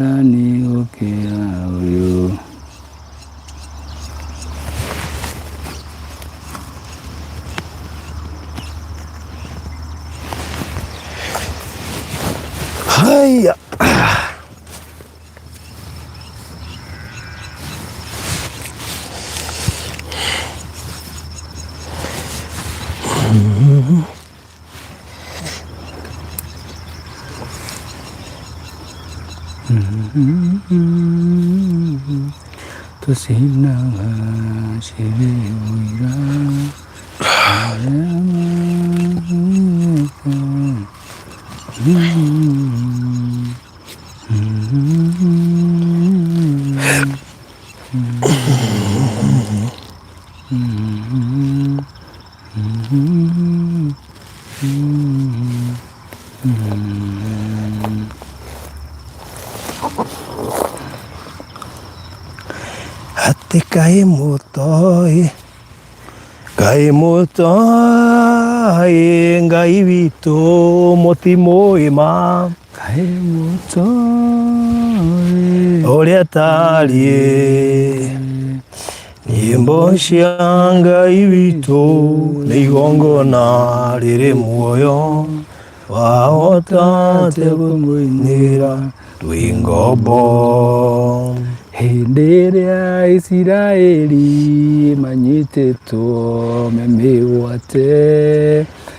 Nani gũkĩra ũyũ. Haya. Tũcinaga cirĩ ũira Atĩ kaĩ mũtoĩ, kaĩ mũtoĩ Ngai witũ mũtimũĩ ma. Kaĩ mũtoĩ Ũrĩa tariĩ nyĩmbo cia Ngai witũ nĩ igongona rĩrĩ muoyo wahota atĩa kũmũinĩra twĩ ngombo. Hĩndĩ ĩrĩa Isiraeli manyitĩtwo me mĩgwate,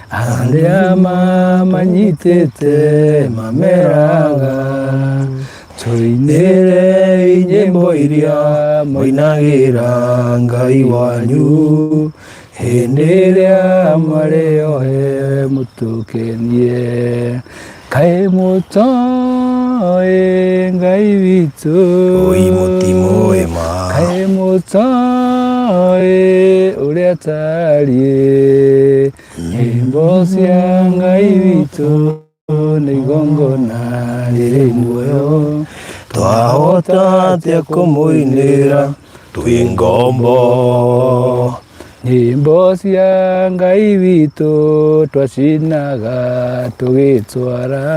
arĩa mamanyitĩte mameraga, tũinĩrei nyĩmbo iria Mũinagĩra Ngai wanyu hĩndĩ ĩrĩa mwarĩ ohe mũtũkenie. Kaĩ mũtoĩ Ngai witũ, Oi mũtimũĩ ma. Kaĩ mũtoĩ ũrĩa tariĩ, nyĩmbo cia Ngai witũ nĩ igongona rĩrĩ muoyo. Twahota atĩa kũmũinĩra twĩ ngombo. Nyĩmbo cia Ngai witũ twacinaga tũgĩtwara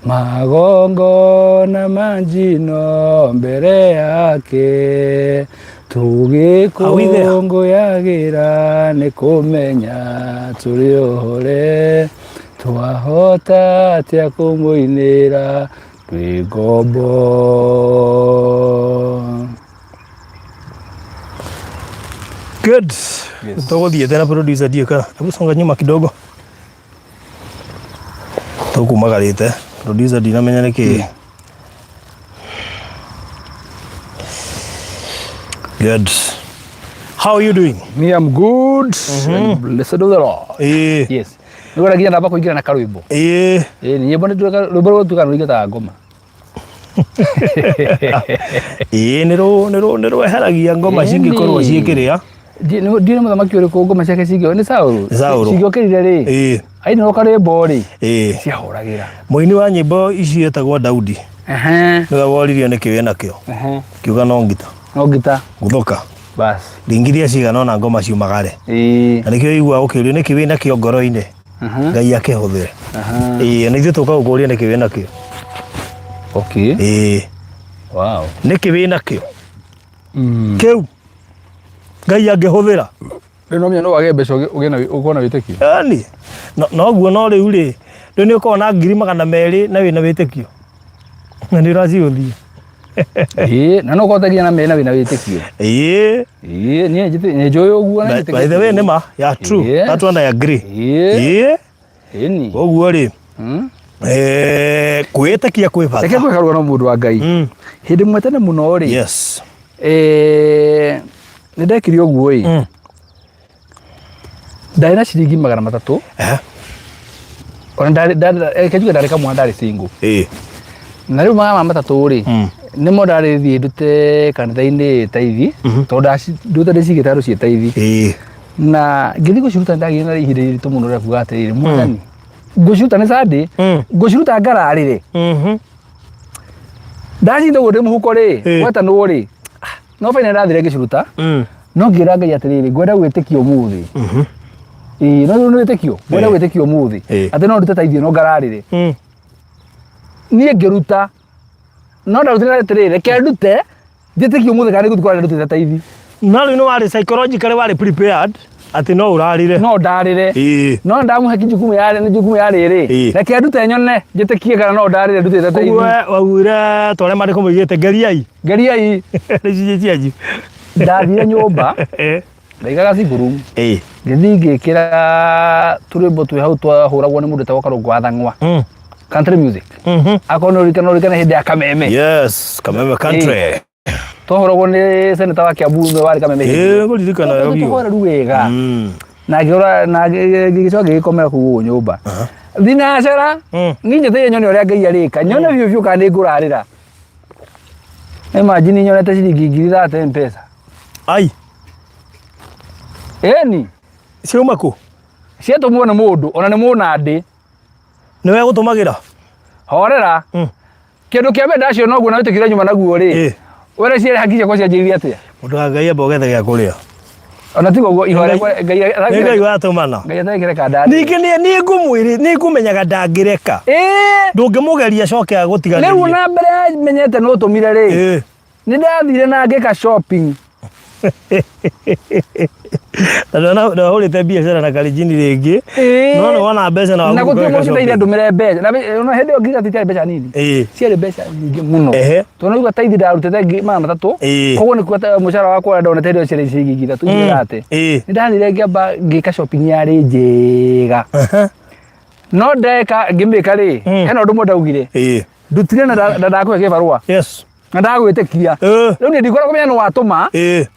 magongona ma njino mbere yake tũgĩkũngũyagĩra nĩ kũmenya tũrĩ ohore twahota atĩa kũmũinĩra twĩ ngombo. Good. Tũgũthiĩte na producer ndiũ kana hebu songa nyuma kidogo. Tũkumagarĩte producer ndinamenya nĩkĩ. Good. How are you doing? Me, I'm good. And blessed of the Lord. Ĩĩ. Yes. Nĩ nginya ndamba kũingĩra na karwĩmbo. Ĩĩ. Ĩĩ, nĩ nyĩmbo nĩ tuĩka rwĩmbo rũtuĩka nĩ rũingĩtaga ngoma. Ĩĩ nĩ rũ nĩ rũ nĩ rweheragia ngoma cingĩkorwo Ĩni. ciĩkĩrĩa. Ndiũĩ nĩ mũthamaki ũrĩkũ ngoma ciake cingĩ nĩ Saũlũ. Saũlũ. Cingĩokĩrire rĩ. Ĩĩ. Ainĩrwo karwĩmbo rĩ. Ĩĩ. Ciahũragĩra. Mũini wa nyĩmbo ici etagwo Daudi. Ehe. Nĩwe woririo nĩkĩ wĩ nakĩo. Ehe. Kiuga no ngita. No ngita. Gũthũka. Bas. Ringiria cigana ona ngoma ciumagare. Ĩĩ. Na nĩkĩo ũiguaga ũkĩũrio nĩkĩ wĩ nakĩo ngoro-inĩ. Ngai akĩhũthĩre. Aha. Ĩĩ na ithuĩ tũka gũkũria nĩkĩ wĩ nakĩo. Okay. Ĩĩ. Wow. Nĩkĩ wĩ nakĩo? Kĩu Ngai angĩhũthĩra. Rĩu no menya no wage mbeca ũgĩe na ũkorwo na wĩtĩkio. Yaani noguo no rĩu rĩ, rĩu nĩ ũkoragwo na 200,000 na wĩna wĩtĩkio na nĩ ũraciũthia. Ĩĩ, na no ũkorwo nginya na mena wĩna wĩtĩkio. Ĩĩ. Ĩĩ, niĩ nĩ njũĩ ũguo na By the way nĩ ma, yeah, true. Yes. That one I agree. Ĩĩ. Ĩĩ. Ĩni. Koguo rĩ, kwĩĩtĩkia kwĩ bata. Reke ngwĩre karũgano mũndũ wa Ngai. Hĩndĩ ĩmwe tene mũno rĩ. Yes. Nĩ ndekire ũguo ĩ. Ndarĩ na ciringi 300. Ona ndarĩ, reke njuge ndarĩ kamwana ndarĩ single. Ĩĩ. Na rĩu 300 rĩ, nĩmo ndarĩ thiĩ ndute kanitha-inĩ taithi, tondũ ndute ndĩcigĩte handũ ciĩ taithi. Ĩĩ. Na ngĩthiĩ gũciruta nĩndagĩire na ihinda iritũ mũno rĩa kuga atĩrĩrĩ, Mwathani, ngũciruta nĩ Sunday, ngũciruta ngararĩre. Ndacinda ũguo ndĩ mũhuko rĩ, gwetanwo rĩ, no baina ndathire ngĩciruta, no ngĩra Ngai atĩrĩrĩ, ngwenda gwĩtĩkia ũmũthĩ. Ĩĩ, no nĩ wĩtĩkio, ngwenda gwĩtĩkia ũmũthĩ, atĩ no ndute taithi ĩno ngararĩre. Niĩ ngĩruta, No ndarutire atĩrĩrĩ, reke ndute njĩtĩkie ũmũthĩ kana nĩngũthiĩ kũrarĩra ndutĩte taithi. No rĩu nĩ warĩ psychologically warĩ prepared atĩ no ũrarĩre. No ndarĩre. Ĩĩ. No ndamũhe jukumu ya jukumu ya rĩrĩ. Ĩĩ. Reke ndute nyone njĩtĩkie kana no ndarĩre ndutĩte taithi. Koguo we waugire ta ũrĩa maandĩko moigĩte geriai. Geriai. Nĩ icunjĩ cianyu. Ndathire nyũmba Eh. ndaigaga single room. Ĩĩ. Ngĩthiĩ ngĩkĩra tũrwĩmbo twĩ hau twahũragwo nĩ mũndũ wetagwo Karũngũ wa Thang'wa. Country music. Akorwo nĩ ũririkana ũririkane hĩndĩ ya Kameme. Yes, Kameme country. Twahũragwo nĩ seneta wa Kiambu ũmwe warĩ Kameme hĩndĩ Ĩĩ, ĩyo. ngũririkana wega biũ. Tũhoreru wega. Na ngĩũra na ngĩgĩcoka ngĩgĩkomera kũu ũguo nyũmba. Thinacara niĩ njĩtĩire nyone ũrĩa Ngai arĩka. Nyone biũ biũ kana nĩ ngũrarĩra. Imagine nyonete ciringi 30,000 M-Pesa. Ai. Ĩni. Ciauma kũ? Ciatũmwo nĩ mũndũ, ona nĩ mũnandĩ. Nĩwe gũtũmagĩra? Horera. Kĩndũ kĩa mbere ndaciona ũguo na wĩtĩkire nyuma naguo rĩ. Were ciarĩ haki ciakwa cianjĩrĩirie atĩa? Mũndũ wa Ngai amba ũgethe gĩa kũrĩa. Ona tiga ũguo ihoya rĩakwa Ngai Nĩ Ngai watũmana. Ngai atekĩreka ndarĩ. Ningĩ nĩ niĩ ngũmwĩrĩ nĩ ngũmenyaga ndangĩreka. Ĩĩ. Ndũngĩmũgeria acoke agũtiganĩrie. Rĩu na mbere menyete nĩ ũtũmire rĩ. Nĩ ndathire na ngĩka shopping. Na ndwahũrĩte biacara na karijini rĩngĩ. Ĩĩ. No nĩ wona mbeca na Na wagũka gũtirĩ weka mũndũ shopping. ũnjĩtĩire ndũmĩre mbeca. Na ona hĩndĩ ĩyo ngiuga ti ciarĩ mbeca nini. Ĩĩ. Ciarĩ mbeca nyingĩ mũno. Ehe. Tondũ nĩuga taithi ndarutĩte 300,000. Ĩĩ. Koguo nĩ kuga mũcara wakwa ũrĩa ndonete hĩndĩ ĩyo ciarĩ ciringi 3,000 ngiuga atĩ. Ĩĩ. Nĩ ndathire ngĩamba ngĩka shopping yarĩ njega. No ndeka ngĩmĩka rĩ, hena ũndũ ũmwe ndaugire. Ĩĩ. Ndutire na ndakũhe kĩbarũa. Yes. Na ndagwĩtĩkia. Rĩu niĩ ndikwenda kũmenya nĩ watũma.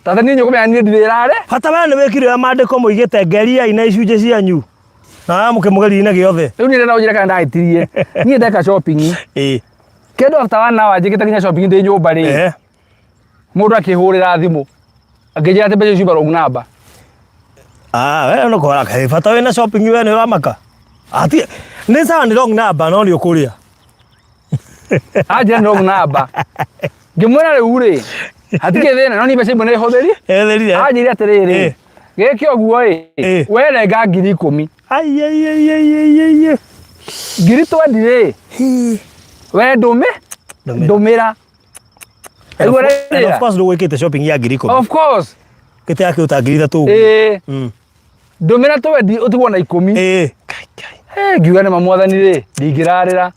Tata niĩ kũmenya niĩ ndirĩrare. Bata we nĩ wĩkire ũrĩa maandĩko moigĩte geriai na icunjĩ cianyu. Na mũkĩmũgeria na gĩothe. Rĩu niĩ ndĩrenda ũnjĩre kana ndahĩtirie. Niĩ ndeka shopping. Ĩĩ. Kĩndũ after one hour njĩkĩte nginya shopping ndĩ nyũmba rĩ. Mũndũ akĩhũrĩra thimũ. Akĩnjĩra atĩ mbeca icio wrong number. Ah, we no kora kaĩ bata wĩna shopping we nĩ ũramaka. Ati nĩ sawa nĩ wrong number no nĩ ũkũrĩa. Anjĩra nĩ wrong number. Ngĩmwĩra rĩu rĩ, hatikĩrĩ thĩna no niĩ mbeca imwe nĩ hũthĩri. Ethĩrire. Anjĩrire atĩrĩrĩ, gĩke ũguo ĩ, we renga 10,000. Ai ai ai ai ai ai ai. 20,000 rĩ, we ndũmĩ ndũmĩra. And of course ndũgwĩkĩte shopping ya 10,000. Of course. Gĩte ya kĩũta 3,000 ũguo. Ĩĩ. Ndũmĩra twendi ũtigwo na 10. Ĩĩ. Eh, ngiuga nĩ ma mwathani rĩ, ndingĩrarĩra.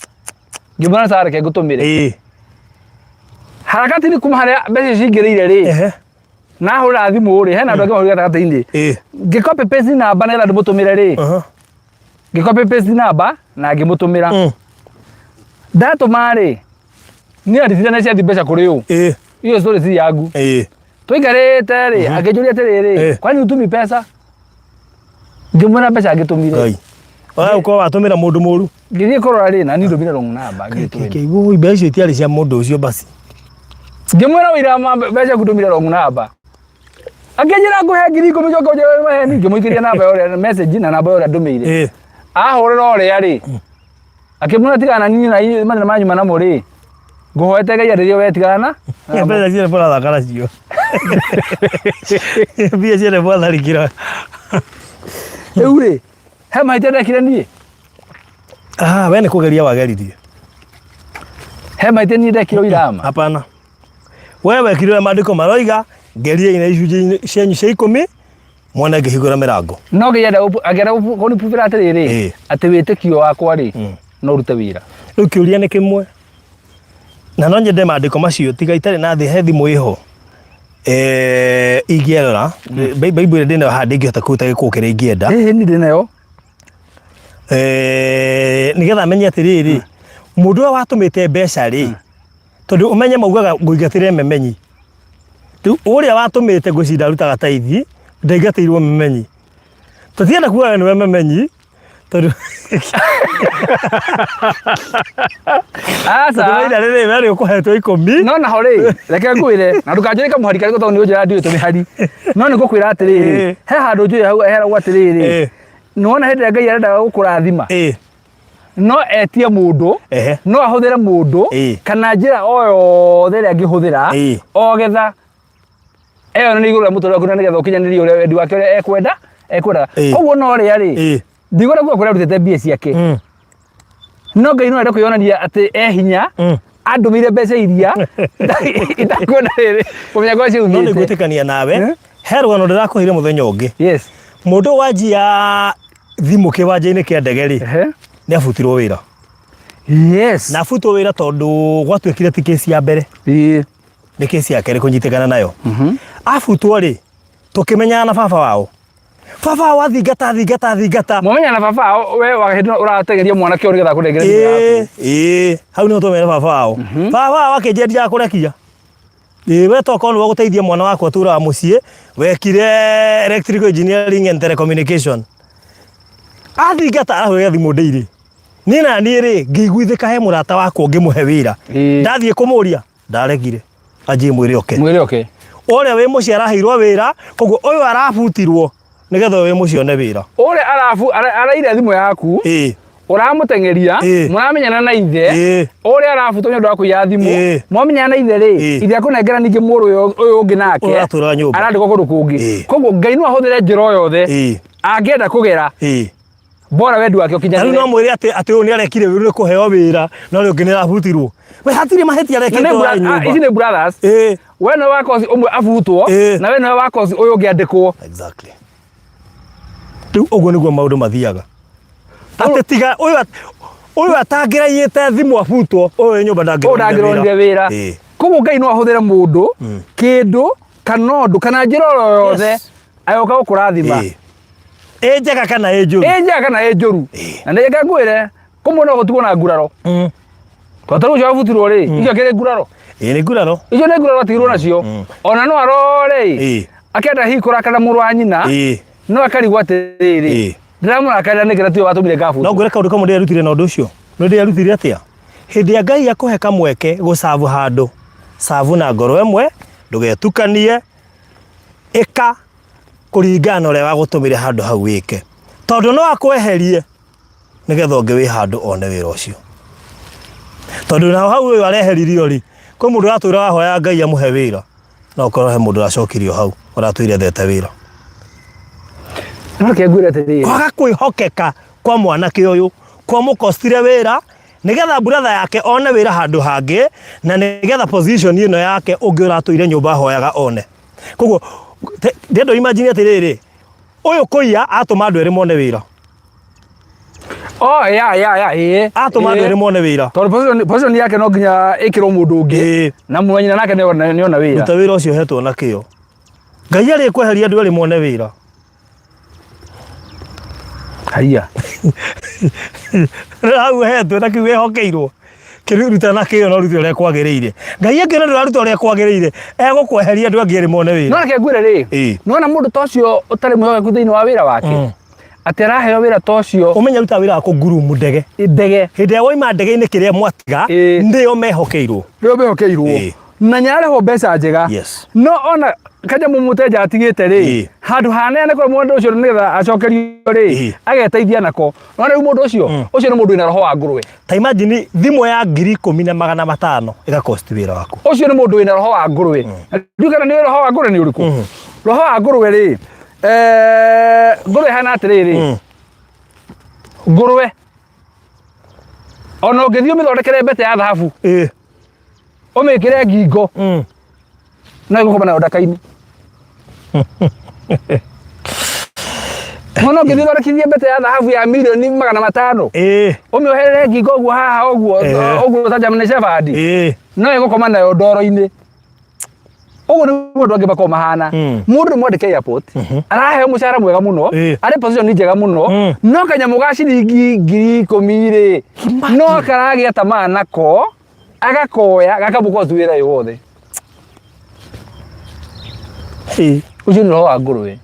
Ngĩmwĩra sawa reke ngũtũmĩre. Ĩĩ. Harakati nĩ kuma harĩa mbeca icio cingĩrĩire rĩ. Na hũra thimũ rĩ, hena andũ angĩ mahũrire gatagatĩ-inĩ. Ĩĩ. Ngĩ copy paste namba nĩgetha ndĩmũtũmĩre rĩ. Ngĩ copy paste namba na ngĩmũtũmĩra. Ndatũma rĩ, niĩ anditire na ciathi mbeca kũrĩ ũ. Ĩĩ. Hiyo story si yangu. Ĩĩ. Tũikarĩte rĩ, akĩnjũria atĩrĩrĩ, kwani hutumi pesa? Ngĩmwĩra mbeca ngĩtũmire. Ngai. Wewe ũkorwo watũmĩra mũndũ mũru. Ngĩthiĩ kũrora rĩ, na niĩ ndũmire wrong number ngĩtũmĩra. Kĩguo mbeca icio itiarĩ cia mũndũ ũcio basi. Ngĩmwĩra wĩira ma mbeca ngũtũmire wrong number. Akĩnjĩra ngũhe 10,000 njoke ũnjĩre maheni. Ngĩmũikĩria namba ya ũrĩa message na namba ya ũrĩa ndũmĩire. Ahũrĩra ũrĩa rĩ, akĩmwĩra tigana na niĩ na inyuĩ mathĩna manyu namo rĩ, ngũhoete Ngai arĩrie we tigana na Mbeca ciothe mũrathaka nacio. Mbia ciothe mwatharĩkĩra. Rĩu rĩ, he mahĩtia ndekire niĩ? Ah, we nĩ kũgeria wageririe. He mahĩtia niĩ ndekire ũirama? Hapana. We wekire ũrĩa maandĩko maroiga, geriai na icunjĩ cianyu cia ikũmi, mwone ngĩhingũra mĩrango. No Ngai enda angĩenda kũnipuvĩra atĩrĩrĩ, atĩ wĩtĩkio wakwa rĩ, no ũrute wĩra. Rĩu kĩũria nĩ kĩmwe, na no nyende maandĩko macio tiga itarĩ na thĩ he thimũ ĩho eh, ingĩerora Bible ĩrĩa ndĩnayo haha ndingĩhota kũruta gĩkũũ kĩrĩa ingĩenda. Ĩĩ niĩ ndĩnayo. Eh, nĩgetha menye atĩrĩrĩ mũndũ ũrĩa watũmĩte mbeca rĩ tondũ ũmenye maugaga ngũingatĩre memenyi rĩu ũrĩa watũmĩte ngwĩciria ndarutaga taithi ndaingatĩirwo memenyi tũtienda kugaga nĩwe memenyi tondũ Aca. tondũ waira rĩrĩ we nĩ ũkũhetwo 10 No naho rĩ, reke ngwĩre, na ndũkanjĩre kamũhari karĩkũ tondũ nĩ ũnjĩra ndiũĩ tũmĩhari. No nĩ ngũkwĩra atĩrĩrĩ, he handũ njũĩ hau heragwo atĩrĩrĩ, nĩwona hĩndĩ ĩrĩa Ngai arendaga gũkũrathima, no etie mũndũ, no ahũthĩre mũndũ, kana njĩra o yothe ĩrĩa angĩhũthĩra, o getha ĩyo nĩ igũrũ rĩa mũtũrĩre waku na nĩgetha ũkinyanĩrie ũrĩa wendi wake ũrĩa ekwenda ekwendaga. Koguo no ũrĩa rĩ, ndigwenda kuga kũrĩa arutĩte mbia ciake, no Ngai no ende kwĩyonania atĩ e hinya. Andũmĩire mbeca iria itakuona rĩrĩ kũmenya kwa No nĩ ciumĩte. ngwĩtĩkania nawe. Eh? He rũgano ndĩrakũheire mũthenya ũngĩ. Yes. Mũndũ wanjia thimũ kĩwanja-inĩ kĩa ndege rĩ, nĩ abutirwo wĩra. Yes. Na abutwo wĩra tondũ gwatuĩkire ti kesi ya mbere, Ĩĩ. nĩ kesi ya kerĩ kũnyitĩkana nayo. Abutwo rĩ, tũkĩmenyana na baba wao. Baba wao athingata thingata thingata. Mwamenya na baba we wa hĩndĩ ĩno ũrategeria mwanake ũyũ nĩgetha akũnengere thimũ yaku. Ĩĩ, ĩĩ, hau nĩho twamenyire baba wao. Baba wao akĩnjĩra ndiaga kũrekia. Ĩĩ, we tokorwo nĩwe ũgũteithia mwana wakwa turaga mũciĩ, wekire electrical engineering and telecommunication. Athingata arahũrĩra thimũ ndĩirĩ. Niĩ na niĩ rĩ, ngĩiguithĩka he mũrata wakwa ngĩmũhe wĩra. Ĩĩ. Ndathiĩ kũmũria, ndaregire. Anjie mwĩre oke. Mwĩre oke. Ũrĩa wĩ mũciĩ araheirwo wĩra, koguo ũyũ arabutirwo nĩgetha ũyũ wĩ mũciĩ one wĩra. Ũrĩa arabu araire thimũ yaku. Ĩĩ. Ũramũteng'eria, Ĩĩ. mũramenyana na ithe, Ĩĩ. ũrĩa arabutwo nĩ ũndũ wa kũiya thimũ, Ĩĩ. mwamenyana na ithe rĩ, Ĩĩ. ithe akũnengera ningĩ mũrũ ũyũ ũyũ ũngĩ nake, Ũyũ aratũraga nyũmba. arandĩkwo kũndũ kũngĩ. Ĩĩ. Koguo Ngai no ahũthĩre njĩra o yothe Ĩĩ. angĩenda kũgera, Ĩĩ. bora wendi wake Na rĩu ũkinyanĩre. no mwĩre atĩ atĩ ũyũ nĩ arekire wĩra nĩ kũheo wĩra no ũrĩa ũngĩ nĩ arabutirwo. We hatirĩ mahĩtia Na nĩ arekĩtwo bra- arĩ ah, ici nyũmba. nĩ brothers, Ĩĩ. we nĩwe wa kosi ũmwe abutwo, Ĩĩ. na we nĩwe wa kosi ũyũ ũngĩ andĩkwo. Exactly. Rĩu ũguo nĩguo maũndũ mathiaga. Atĩ tiga ũyũ ũyũ atangĩraiyĩte thimũ abutwo, ũyũ wĩ nyũmba Ũyũ ndangĩronire ndangĩronire wĩra. Ĩĩ. Koguo Ngai no ahũthĩre mũndũ, kĩndũ, kana ũndũ, kana njĩra oro yothe, Yes. agoka gũkũrathima. Ĩĩ. Ĩ njega kana ĩ njũru. Ĩ njega kana ĩ njũru. Ĩĩ. Na nĩ ngwĩre, kũmwe no gũtigwo na nguraro. Tondũ ta rĩu ũcio wabutirwo rĩ, icio akĩrĩ nguraro. Ĩĩ nĩ nguraro. Icio nĩ nguraro atigirwo nacio. Ona no arore Ĩĩ. ĩ, akĩenda hihi kũrakara mũrũ wa nyina, Ĩĩ. no akarigwo atĩrĩrĩ, Ĩĩ. ndĩramũrakarĩra nĩkĩ na tiwe watũmire ngabutwo. No ngwĩre kaũndũ kamwe ndĩrerutire na ũndũ ũcio. Nĩ ndĩrerutire atĩa? Hĩndĩ ya Ngai akũhe kamweke gũcabu handũ, cabu na ngoro ĩmwe, ndũgetukanie, ĩka kũringana na ũrĩa wagũtũmire handũ hau wĩke. Tondũ no akweherie nĩgetha ũngĩ wĩ handũ one wĩra ũcio. Tondũ naho hau ũyũ areheririo rĩ, kwĩ mũndũ ũratũira wahoya Ngai amũhe wĩra, no ũkorwo he mũndũ ũracokirio hau ũratũire ethete wĩra. No reke ngwĩre atĩrĩrĩ. Kwaga kwĩhokeka kwa mwanake ũyũ kwamũkostire wĩra nĩgetha brother yake one wĩra handũ hangĩ na nĩgetha position ĩno yake ũngĩ ũratũire nyũmba ahoyaga one. Koguo ndĩrenda imagine atĩrĩrĩ, ũyũ kũiya atũma andũ erĩ mone wĩra. Oh, ya ya ya ĩĩ. Atũma andũ erĩ mone wĩra. Tondũ position position yake no nginya ĩkĩrwo mũndũ ũngĩ. Ĩĩ. Na mwanyina nake nĩ nĩ ona wĩra. Ruta wĩra ũcio ũhetwo na kĩo. Ngai arĩ kweheria andũ erĩ mone wĩra. Haiya. Hau ũhetwo na kĩu wĩhokeirwo. Kĩruta na kĩo na ũrute ũrĩa kwagĩrĩire. Ngai angĩona ndũraruta ũrĩa kwagĩrĩire, egũkweheria andũ angĩ erĩ mone No wĩra. reke ngwĩre rĩ. Ĩĩ. Nĩwona mũndũ ta ũcio ũtarĩ mwĩhokeku thĩinĩ wa wĩra wake. Atĩ araheo wĩra ta ũcio Ũmenye ruta wĩra wa kũngurumu ndege. ndege. Hĩndĩ ĩrĩa wauma ndege-inĩ kĩrĩa mwatiga, Ĩĩ. nĩo mehokeirwo. Nĩo mehokeirwo. Ĩĩ. Na nĩararĩhwo mbeca njega. Yes. No ona kanyamũ mũteja atigĩte rĩ, Ĩĩ. handũ haneane kũrĩ mũndũ ũcio nĩgetha acokerio rĩ, Ĩĩ. ageteithia nako. No rĩu mũndũ ũcio, ũcio nĩ mũndũ wĩna roho wa ngũrwe. Ta imagine thimũ ya 10,500 ĩgakosti wĩra waku. Ũcio nĩ mũndũ wĩna roho wa ngũrwe. Ndiũĩ kana nĩ roho wa ngũrwe nĩ ũrĩkũ. Roho wa ngũrwe rĩ, ngũrwe ĩhana atĩrĩrĩ, ngũrwe ona ũngĩthiĩ ũmĩthondekere mbete ya thahabu, Ĩĩ. ũmĩkĩre ngingo, no ĩgũkoma nayo ndaka-inĩ. No ũngĩthiĩ ũthondekithie mbete ya thahabu ya mirioni 500, Ĩĩ. ũmĩoherere ngingo ũguo haha ũguo, Ĩĩ. ũguo ta German Shepherd, Ĩĩ. no ĩgũkoma nayo ndoro-inĩ. Ũguo nĩguo andũ angĩ makoragwo mahana. Mũndũ nĩ mwandĩke airport, araheo mũcara mwega mũno, Ĩĩ. arĩ position njega mũno, no kanyamũ ga ciringi 10,000 rĩ, no karagĩa tamaa nako, agakoya gakamũkost wĩra wĩ wothe. Ĩĩ. Ũcio nĩ roho wa ngũrwe.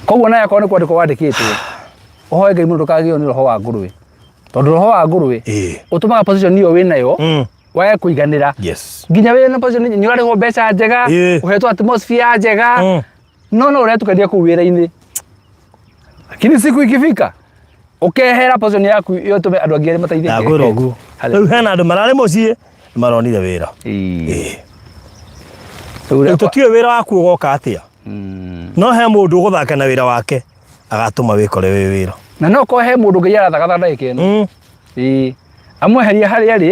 Koguo nawe akorwo nĩ kwandĩkwo wandĩkĩtwo, ũhoe Ngai mũno ndũkagĩo nĩ roho wa ngũrwe. Tondũ roho wa ngũrwe Ĩĩ. ũtũmaga position ĩyo wĩnayo wage kũiganĩra. Yes. Nginya wĩna position nĩ ũrarĩhwo mbeca njega, Ĩĩ. ũhetwo atmosphere njega, no no ũretukania kũu wĩra-inĩ. Lakini siku ikifika ũkehera position yaku ĩyo ĩtũme andũ angĩ erĩ mateithĩke. Ndakwĩra ũguo. Rĩu hena andũ mararĩ mũciĩ nĩ maronire wĩra. Ĩĩ. Rĩu Rĩu tũtiũĩ wĩra waku ũgoka atĩa. No he mũndũ ũgũthaka na wĩra wake agatũma wĩkore wĩ wĩra. Na no korwo he mũndũ Ngai arathagathaga ndagĩka ĩno. Ĩĩ. Amweherie harĩa arĩ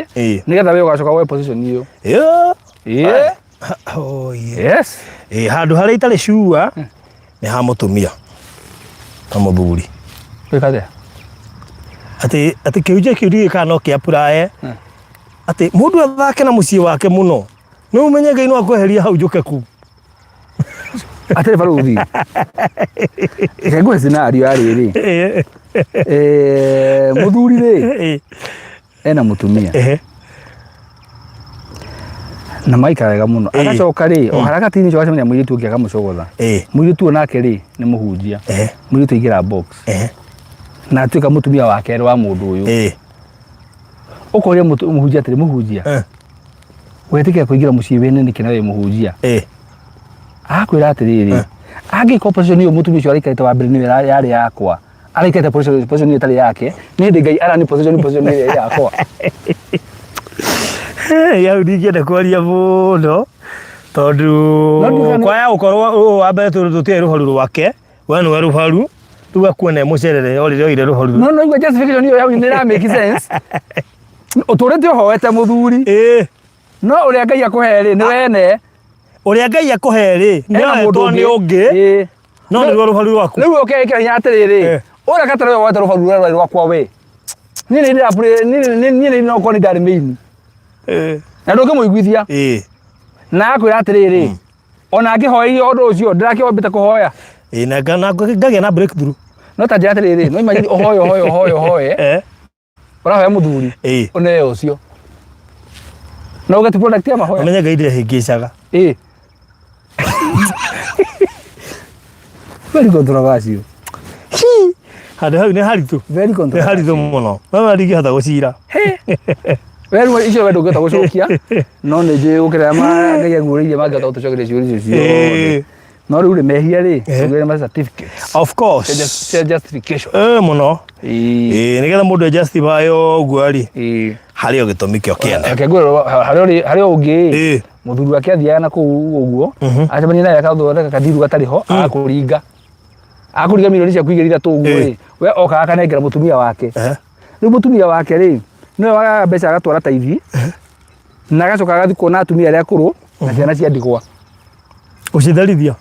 nĩgetha we ũgacoka woe position ĩyo. Ĩyo. Ĩĩ. Oh, yeah. Yes. Ĩĩ, handũ harĩa itarĩ cua nĩ ha mũtumia na mũthuri. Wĩka atĩa? Atĩ atĩ kĩhunjio kĩu ndiũĩ kana no kĩa apply atĩ mũndũ athake na mũciĩ wake mũno nĩ ũmenye Ngai no akweheria hau njũke kuu. Atĩrĩ barũthi. Reke ngũhe scenario ya rĩrĩ. Eh, mũthuri rĩ ena mũtumia na maikara wega mũno agacoka rĩ o harakati-inĩ ũcio agacemania na mũirĩtu ũngĩ akamũcogotha mũirĩtu ũyũ nake rĩ nĩ mũhunjia mũirĩtu aingĩra box na atuĩka mũtumia wa kerĩ wa mũndũ ũyũ ũkoria mũhunjia atĩrĩ mũhunjia wetĩkĩra kũingĩra mũciĩ wene nĩkĩ na wĩ mũhunjia akwĩra atĩrĩrĩ angĩkorwo position ĩyo mũtumia ũcio araikarĩte wa mbere nĩyo yarĩ yakwa araikarĩte position position ĩyo ĩtarĩ yake nĩ hĩndĩ Ngai arani position position ĩrĩa ĩ yakwa. Hey, hau ndingĩenda kwaria mũno tondũ No ndirikane- kwaya gũkorwo ũyũ wa mbere tondũ tũtiũĩ rũharu rwake we nĩwe rũharu rĩu akuona e mũcerere o rĩrĩa oire rũharu No no igua justification ĩyo yau nĩ ĩra make sense. Ũtũrĩte ũhoete mũthuri ĩĩ no ũrĩa Ngai akũhe rĩ nĩ wene. Ũrĩa Ngai akũhe rĩ Ena nĩ mũndũ oetwo nĩ ũngĩ Ĩĩ. no nĩruo rũharu rwaku. Rĩu ũkeĩkĩra hinya atĩrĩrĩ Eh. ũrĩa gatarĩ we woete rũbaru rũrĩa rwarĩ rwakwa we niĩ nĩ ndĩrapurĩ niĩ niĩ nĩ nokorwo nĩ ndarĩ mĩini Eh. na ndũngĩmũiguithia Ĩĩ. na akwĩra atĩrĩrĩ ona angĩhoeire ũndũ ũcio ndĩrakĩombĩte kũhoya. Ĩĩ na ngagĩa na breakthrough. No ta njĩra atĩrĩrĩ no imagine ũhoye ũhoye ũhoye ũhoye Eh. ũrahoya mũthuri Ĩĩ. ũneo ũcio na ũgeti product ya mahoya. Ũmenye Ngai ndehĩngĩcaga. Ĩĩ. Very controversial. Handũ hau nĩ haritũ. Very Nĩ controversial. haritũ mũno. No ndingĩhota gũcira. We rĩu icio we ndũngĩhota gũcokia no nĩ njũĩ gũkĩra ma Ngai anguũrĩirie mangĩhota gũtũcokeria ciũria icio ciothe. No rĩu rĩ mehia rĩ tũgĩre ma certificates. Of course. Cia justification. Eh mũno. Ĩĩ. Ĩĩ nĩgetha mũndũ e justify ũguo rĩ Ĩĩ. harĩ o gĩtũmi kĩo kĩene. Reke ngwĩre harĩ o ũngĩ Ĩĩ. Mũthuri wake athiaga na kũu ũguo acemania naye akathondeka kandiru gatarĩ ho agakũringa agakũringa milioni ciaku igĩrĩ ithatũ ũguo rĩ we okaga akanengera mũtumia wake. Rĩu mũtumia wake rĩ nĩwe wagaga mbeca agatwara taithi na agacoka agathiĩ kuona atumia arĩa akũrũ na ciana cia ndigwa. Gũcitherithia.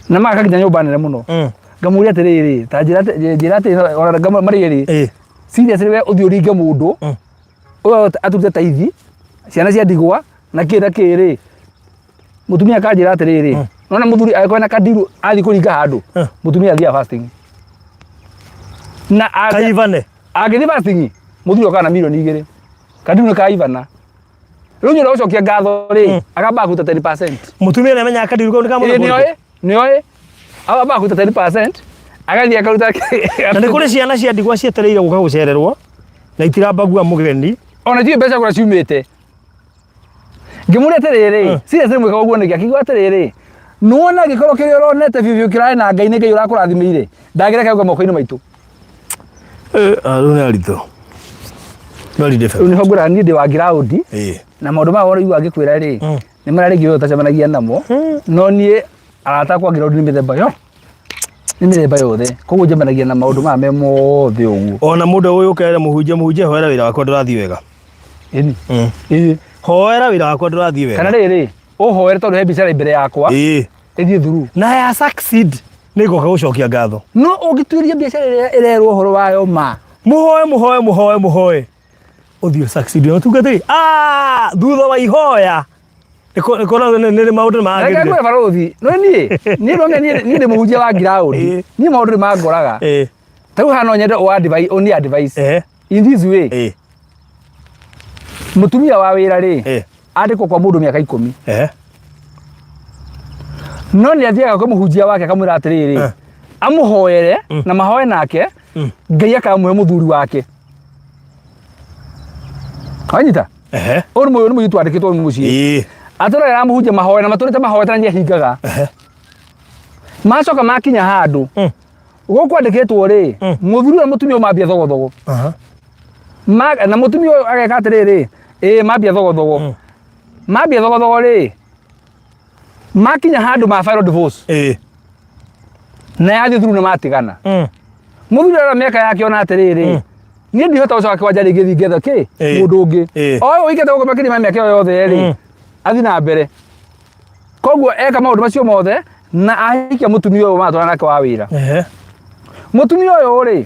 Na magaka nginya nyũmba nene mũno. Ngamũria atĩrĩrĩ, ta njĩra njĩra atĩ ona marĩ erĩ seriously we ũthiĩ ũringe mũndũ ũyũ atute taithi ciana cia ndigwa na kĩ na kĩ rĩ mũtumia akanjĩra atĩrĩrĩ nona mũthuri angĩkorwo na kandiru athiĩ kũringa handũ mũtumia athiaga fasting na Kaivane. Angĩthiĩ fasting mũthuri okaga na milioni 2 kandiru nĩ kaivana. Rĩu nyũra gũcokia ngatho rĩ akambaga kũruta 10%. Mũtumia nĩ amenyaga kandiru kau nĩ ka Ĩĩ mũthemba nĩoĩ ũrĩkũ? Nĩoĩ akambaga kũruta 10% agathiĩ akaruta. Na nĩ kũrĩ ciana cia ndigwa cietereire gũka gũcererwo na itirambagua mũgeni. Ona itiũĩ mbeca kũrĩa ciumĩte. Ngĩmũria atĩrĩrĩ, seriously mwĩkaga ũguo nĩkĩ? Akiuga atĩrĩrĩ, nĩwona angĩkorwo kĩrĩa ũronete biũ biũ kĩrarĩ na Ngai nĩ Ngai ũrakũrathimĩire, ndangĩreka gĩũke moko-inĩ maitũ. Eh, ah, rĩu nĩ aritũ. Very Rĩu difficult. nĩho ngwĩraga niĩ ndĩ wa ground Ĩĩ. na maũndũ maya ũraigua ngĩkwĩra rĩ, nĩ marĩa rĩngĩ we ũtacemanagia namo, no niĩ arata akwa ground nĩ mĩthemba yo nĩ mĩthemba yothe, koguo njemanagia na maũndũ maya me mothe ũguo. Ona mũndũ ũyũ ũkere mũhunjia mũhunjia hoera wĩra wakwa ndũrathiĩ wega. Ĩni. Ĩĩ. Hoera wĩra wakwa ndũrathiĩ wega. Kana rĩrĩ, ũhoere tondũ he biacara mbere yakwa Ĩĩ. ĩthiĩ through. Na ya succeed nĩ ngoka gũcokia ngatho. No ũngĩtuĩria biacara ĩrĩa ĩrerwo ũhoro wayo ma. Mũhoe mũhoe mũhoe mũhoe. Ũthiĩ succeed. Na tuge atĩrĩ, ah, thutha wa ihoya. Nĩ nĩ maũndũ Reke magĩrire. ngwĩre barũthi, no niĩ, niĩ no niĩ niĩ ndĩ mũhunjia wa ground. Ĩĩ. Niĩ maũndũ nĩ mangoraga. Ĩĩ. Ta rĩu haha no nyende ũ advice, ũni advice. Eh. In this way. Ĩĩ. Mũtumia wa wĩra rĩ, Ĩĩ. andĩkwo kwa mũndũ mĩaka 10. Eh. No nĩ athiaga kwĩ mũhunjia wake akamwĩra atĩrĩrĩ, amũhoere na mahoe nake, Ngai akamũhe mũthuri wake. Wanyita? Ehe. Ũyũ nĩ mũirĩtu wandĩkĩtwo mũciĩ. Ĩĩ. Atũraga mũhunjia mahoe na matũrĩte mahoete na nĩahingaga. Macoka makinya handũ gũkũ andĩkĩtwo rĩ, mũthuri ũyũ na mũtumia ũyũ mambia thogothogo. Na mũtumia ũyũ ageka atĩrĩrĩ, ĩĩ mambia thogothogo. Mambia thogothogo rĩ, makinya handũ ma file divorce. Ĩĩ. Na yathiĩ through nĩ matigana. Mũthuri arora mĩaka yake ona atĩrĩrĩ, Niĩ ndihota gũcoka kĩwanja rĩngĩ thiĩ ngethe kĩ mũndũ ũngĩ. O ũyũ ũikĩte gũkũ makĩria ma mĩaka ĩyo yothe rĩ, athiĩ na mbere. Koguo eka maũndũ macio mothe na ahikia mũtumia ũyũ maratwarana nake wa wĩra. Mũtumia ũyũ rĩ,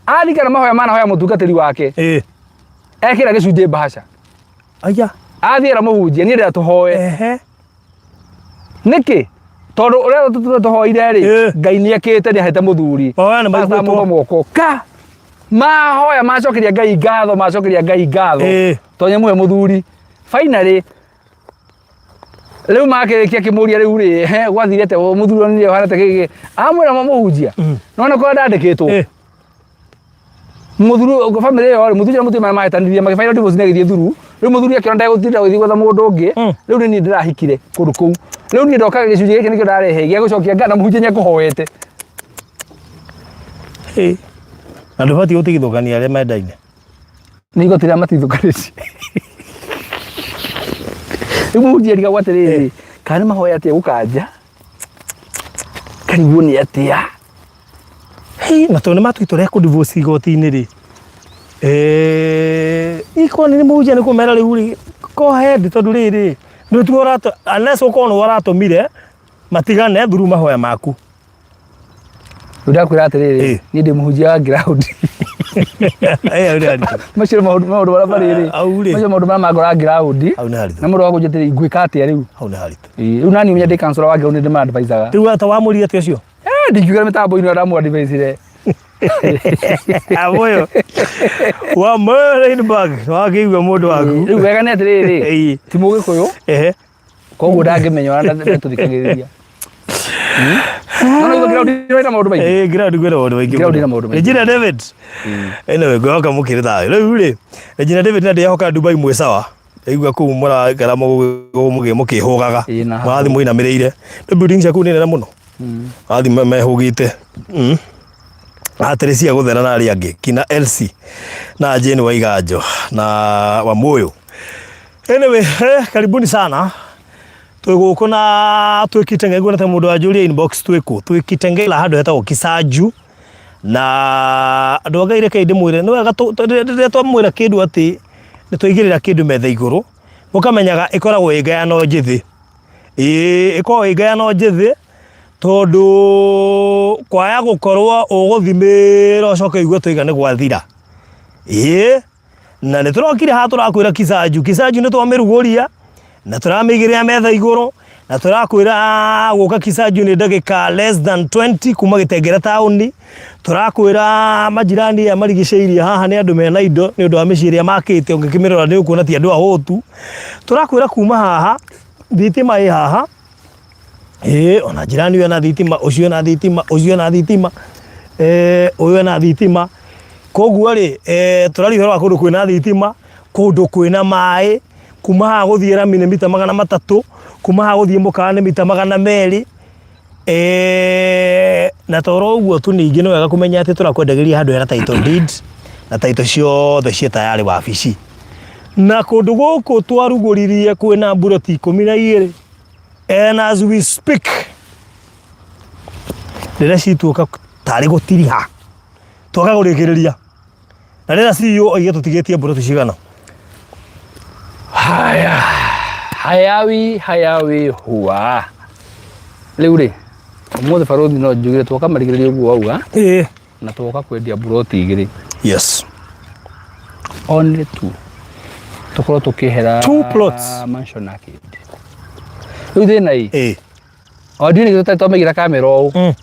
arikana mahoya manahoya mũtungatĩri wake, ekĩra gĩcunjĩ mbahaca. Aya. Athiĩ era mũhunjia, niĩ ndĩrenda tũhoe. Nĩkĩ? Tondũ ũrĩa tũhoire rĩ, Ngai nĩ ekĩte, nĩ ahete mũthuri. Mahoya nĩ maiguĩtwo. Atambũrwo moko. Ka! Mahoya macokeria Ngai ngatho, macokeria Ngai ngatho. Tondũ nĩ amũhe mũthuri. Finally, rĩu makĩrĩkia kĩmũria rĩu rĩ, he, gwathire atĩa, mũthuri onire ũhana ta kĩĩ, amwĩra mũhunjia. Nona kũrĩa ndandĩkĩtwo. Mũthuri family ĩyo rĩ, mũthuri na mũtumia mahĩtanirie magĩbaira divorce nĩ agĩthiĩ thuru. Rĩu mũthuri akĩona ndegũtinda gũthiĩ gwetha mũndũ ũngĩ. Rĩu nĩ niĩ ndĩrahikire kũndũ kũu. Rĩu niĩ ndoka gĩcunjĩ gĩkĩ nĩkĩo ndarehe gĩa gũcokia ngatho na mũhunjia nĩ ekũhoete. Na ndũbatiĩ gũtigithũkania arĩa mendaine. Nĩ igoti rĩa matigithũkanĩtie. Rĩu mũhunjia arigagwo atĩrĩrĩ, kana nĩ mahoya atĩa gũkanja? Karigwo nĩ atĩa? Hĩ, na tondũ nĩ matuĩte ũrĩa kũ divorce igoti-inĩ rĩ, eh, ikorwo nĩ mũhunjia nĩ kũmera rĩu rĩ, go ahead tondũ rĩrĩ, nĩ tuo ũratũ, unless ũkorwo nĩwe ũratũmire matigane through mahoya maku. Rĩu ndakwĩra atĩrĩrĩ, niĩ ndĩ mũhunjia wa ground. Eh, hau nĩ haritũ. Macio nĩ maũndũ maũndũ marĩa marĩ rĩ. Hau rĩ. Macio maũndũ marĩa mangora ground. Hau nĩ haritũ. Na mũndũ agũnjia atĩrĩ, ngwĩka atĩa rĩu? Hau nĩ haritũ. Ĩĩ, Rĩu nani ũmenya ndĩ counselor wa ground nĩ ndĩma-advisaga. Rĩu ata wamũria atĩa ũcio? Eh, ndingiuga mĩtambo-inĩ ũrĩa ndamũ-advisire. Amoyo. Wa Moyo Rainbag, wakĩigua mũndũ waku. Rĩu wega nĩ atĩrĩrĩ, ti mũgĩkũyũ, Ehe. koguo ndangĩmenya ũrĩa ndatũthikagĩrĩria. No no ground ĩna maũndũ maingĩ. Eh, ground kwĩna maũndũ maingĩ. Ground ĩna maũndũ maingĩ. Regina David. Anyway, ngwĩhoka mũkĩrĩ thayũ. Rĩu rĩ, Regina David na ndĩrehoka Dubai mwĩ sawa. Ndaigua kũu mũraikara mũkĩhũgaga. Ĩĩ, na Mũrathiĩ mũinamĩrĩire. Nĩ building cia kũu nĩ nene mũno. Mũrathiĩ mehũgĩte. Atĩrĩ cia gũthera na arĩa angĩ kina Elsie na Jane Waiganjo na Wamuyu. Anyway, karibuni sana. Twĩ gũkũ na twĩ Kitengela, nguona ta mũndũ wanjũria inbox twĩ kũ. Twĩ Kitengela handũ hetagwo Kisanju na andũ a Ngai rekei ndĩmwĩre nĩ wega rĩrĩa twamwĩra kĩndũ atĩ nĩ twaigĩrĩra kĩndũ metha igũrũ mũkamenyaga ĩkoragwo ĩ ngayano njĩthĩ. Ĩĩ ĩkoragwo ĩ ngayano njĩthĩ tondũ kwaya gũkorwo ũgũthimĩra ũcoke ũigue twaiga nĩ gwathira. Ĩĩ na nĩ tũrokire haha tũrakwĩra Kisanju, Kisanju nĩ twamĩrugũria na tũramĩigĩrĩra metha igũrũ na tũrakwĩra gũka Kisanju nĩ ndagĩka less than 20 kuma Gĩtengera taũni. Tũrakwĩra majirani aya marigicĩirie haha nĩ andũ mena indo nĩ ũndũ wa mĩciĩ ĩrĩa makĩte ũngĩkĩmĩrora nĩ ũkuona ti andũ ahũtu. Tũrakwĩra kuma haha thitima ĩ haha ĩĩ ona jirani ũyũ ena thitima ũcio ena thitima ũcio ena thitima ũyũ ena thitima. Koguo rĩ tũraria ũhoro wa kũndũ kwĩna thitima, kũndũ kwĩna maĩ, kuma haha gũthiĩ rami nĩ mita 300, kuma haha gũthiĩ mũkawa nĩ mita 200. Na to oro ũguo tu ningĩ nĩ wega kũmenya atĩ tũrakwendagĩria handũ hena title deed na title ciothe ciĩ tayarĩ wabici. Na kũndũ gũkũ twarugũririe kwĩna mburoti 12 and as we speak rĩrĩa cituĩka tarĩ gũtiriha twaga kũrĩkĩrĩria na rĩrĩa CEO oige tũtigĩtie mburoti cigana. Haya, hayawi hayawi huwa. Rĩu rĩ, ũmũthĩ barũthi no njugire twoka marigĩrĩrio ũguo wauga na twoka kwendia mburoti 2. Yes. Only two. Tũkorwo tũkĩhera Two plots. Mansion Arcade. Rĩu thĩna ĩ. O ndiũĩ nĩkĩ tũtarĩ twamaigĩra kamera ũũ.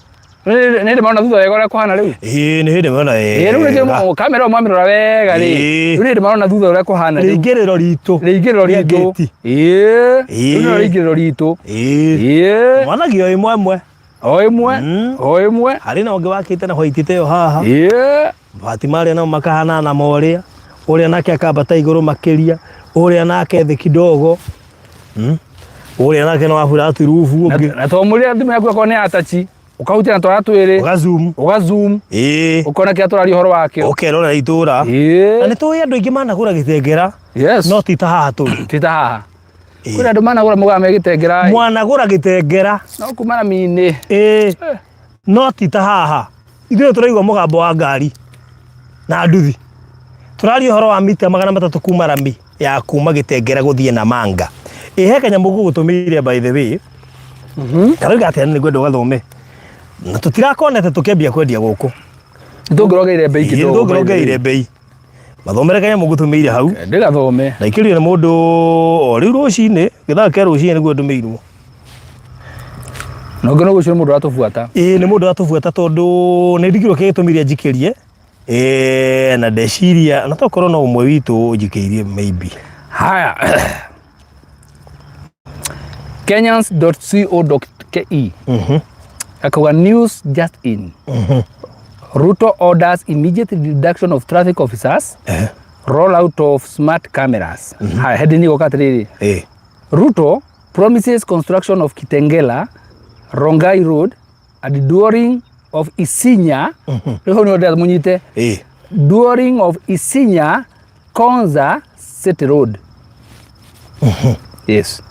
Nĩ ndĩ marona thutha wega ũrĩa kũhana rĩu. Ĩĩ nĩ hĩndĩ marona Ĩĩ rĩu nĩkĩo kamera ĩyo mwamĩrora wega rĩ. Rĩu nĩ hĩndĩ marona thutha ũrĩa kũhana rĩu. Rĩingĩrĩro ritũ. Rĩingĩrĩro Rĩa ritũ. ngĩti. Ĩĩ. Rĩu nĩrĩo rĩingĩrĩro ritũ. Ĩĩ. Monagio ĩmwe ĩmwe. O ĩmwe. O ĩmwe. Harĩ na ũngĩ wakĩte na white ta ĩyo haha. Ĩĩ. Mabati marĩa namo makahanana ma ũrĩa. Ũrĩa nake akambata igũrũ makĩria. Ũrĩa nake thĩ kidogo. Ũrĩa nake no wa flat roof ũngĩ. Na to mũrĩa thimũ yaku akorwo nĩ ya tachi. Ũkahutia na twana twĩrĩ. Ũga zoom. Ũga zoom. Ĩĩ. Ũkona kĩrĩa tũraria ũhoro wakĩo. Ũkerorera itũra. Ĩĩ. Na nĩ tũĩ andũ aingĩ managũra Gĩtengera. Yes. No ti ta haha tũrĩ. Ti ta haha. Kwĩna andũ managũra mũgaa me Gĩtengera. Mwanagũra Gĩtengera. No kuma rami-inĩ. Ĩĩ. No ti ta haha. Ithuĩ tũraigua mũgambo wa ngari na nduthi. Tũraria ũhoro wa mita 300 kuma rami ya kuma Gĩtengera gũthiĩ Namanga. Ĩ he kanyamũ ngũgũtũmĩire by the way. Karauga atĩa nĩ ngwenda ũgathome. Na tũtirakonete tũkĩambia kwendia gũkũ. Tũngĩrongeire mbei Ĩ, kidogo. Tũngĩrongeire mbei. Mathomere kanyamũ ngũtũmĩire hau. Ndĩgathome. Ndaikĩrio nĩ mũndũ o rĩu rũcinĩ, gĩthaa kĩa rũcinĩ nĩguo ndũmĩirwo. Na ũngĩ no gũcio nĩ mũndũ ũratũbuata. Ĩĩ nĩ mũndũ ũratũbuata tondũ nĩ ndigirwo kĩrĩa gĩtũmire njikĩrie. Ĩĩ na ndeciria na tokorwo no ũmwe witũ ũnjikĩirie maybe. Haya. Kenyans.co.ke akauga news just in. Ruto orders immediate reduction of traffic officers, roll out of smart cameras. Haya, heading ĩgoka atĩrĩrĩ. Ĩĩ. Ruto promises construction of Kitengela, Rongai Road and during of Isinya, rĩu hau nĩho ndĩrenda mũnyite, Ĩĩ. during of Isinya Konza City Road. Yes.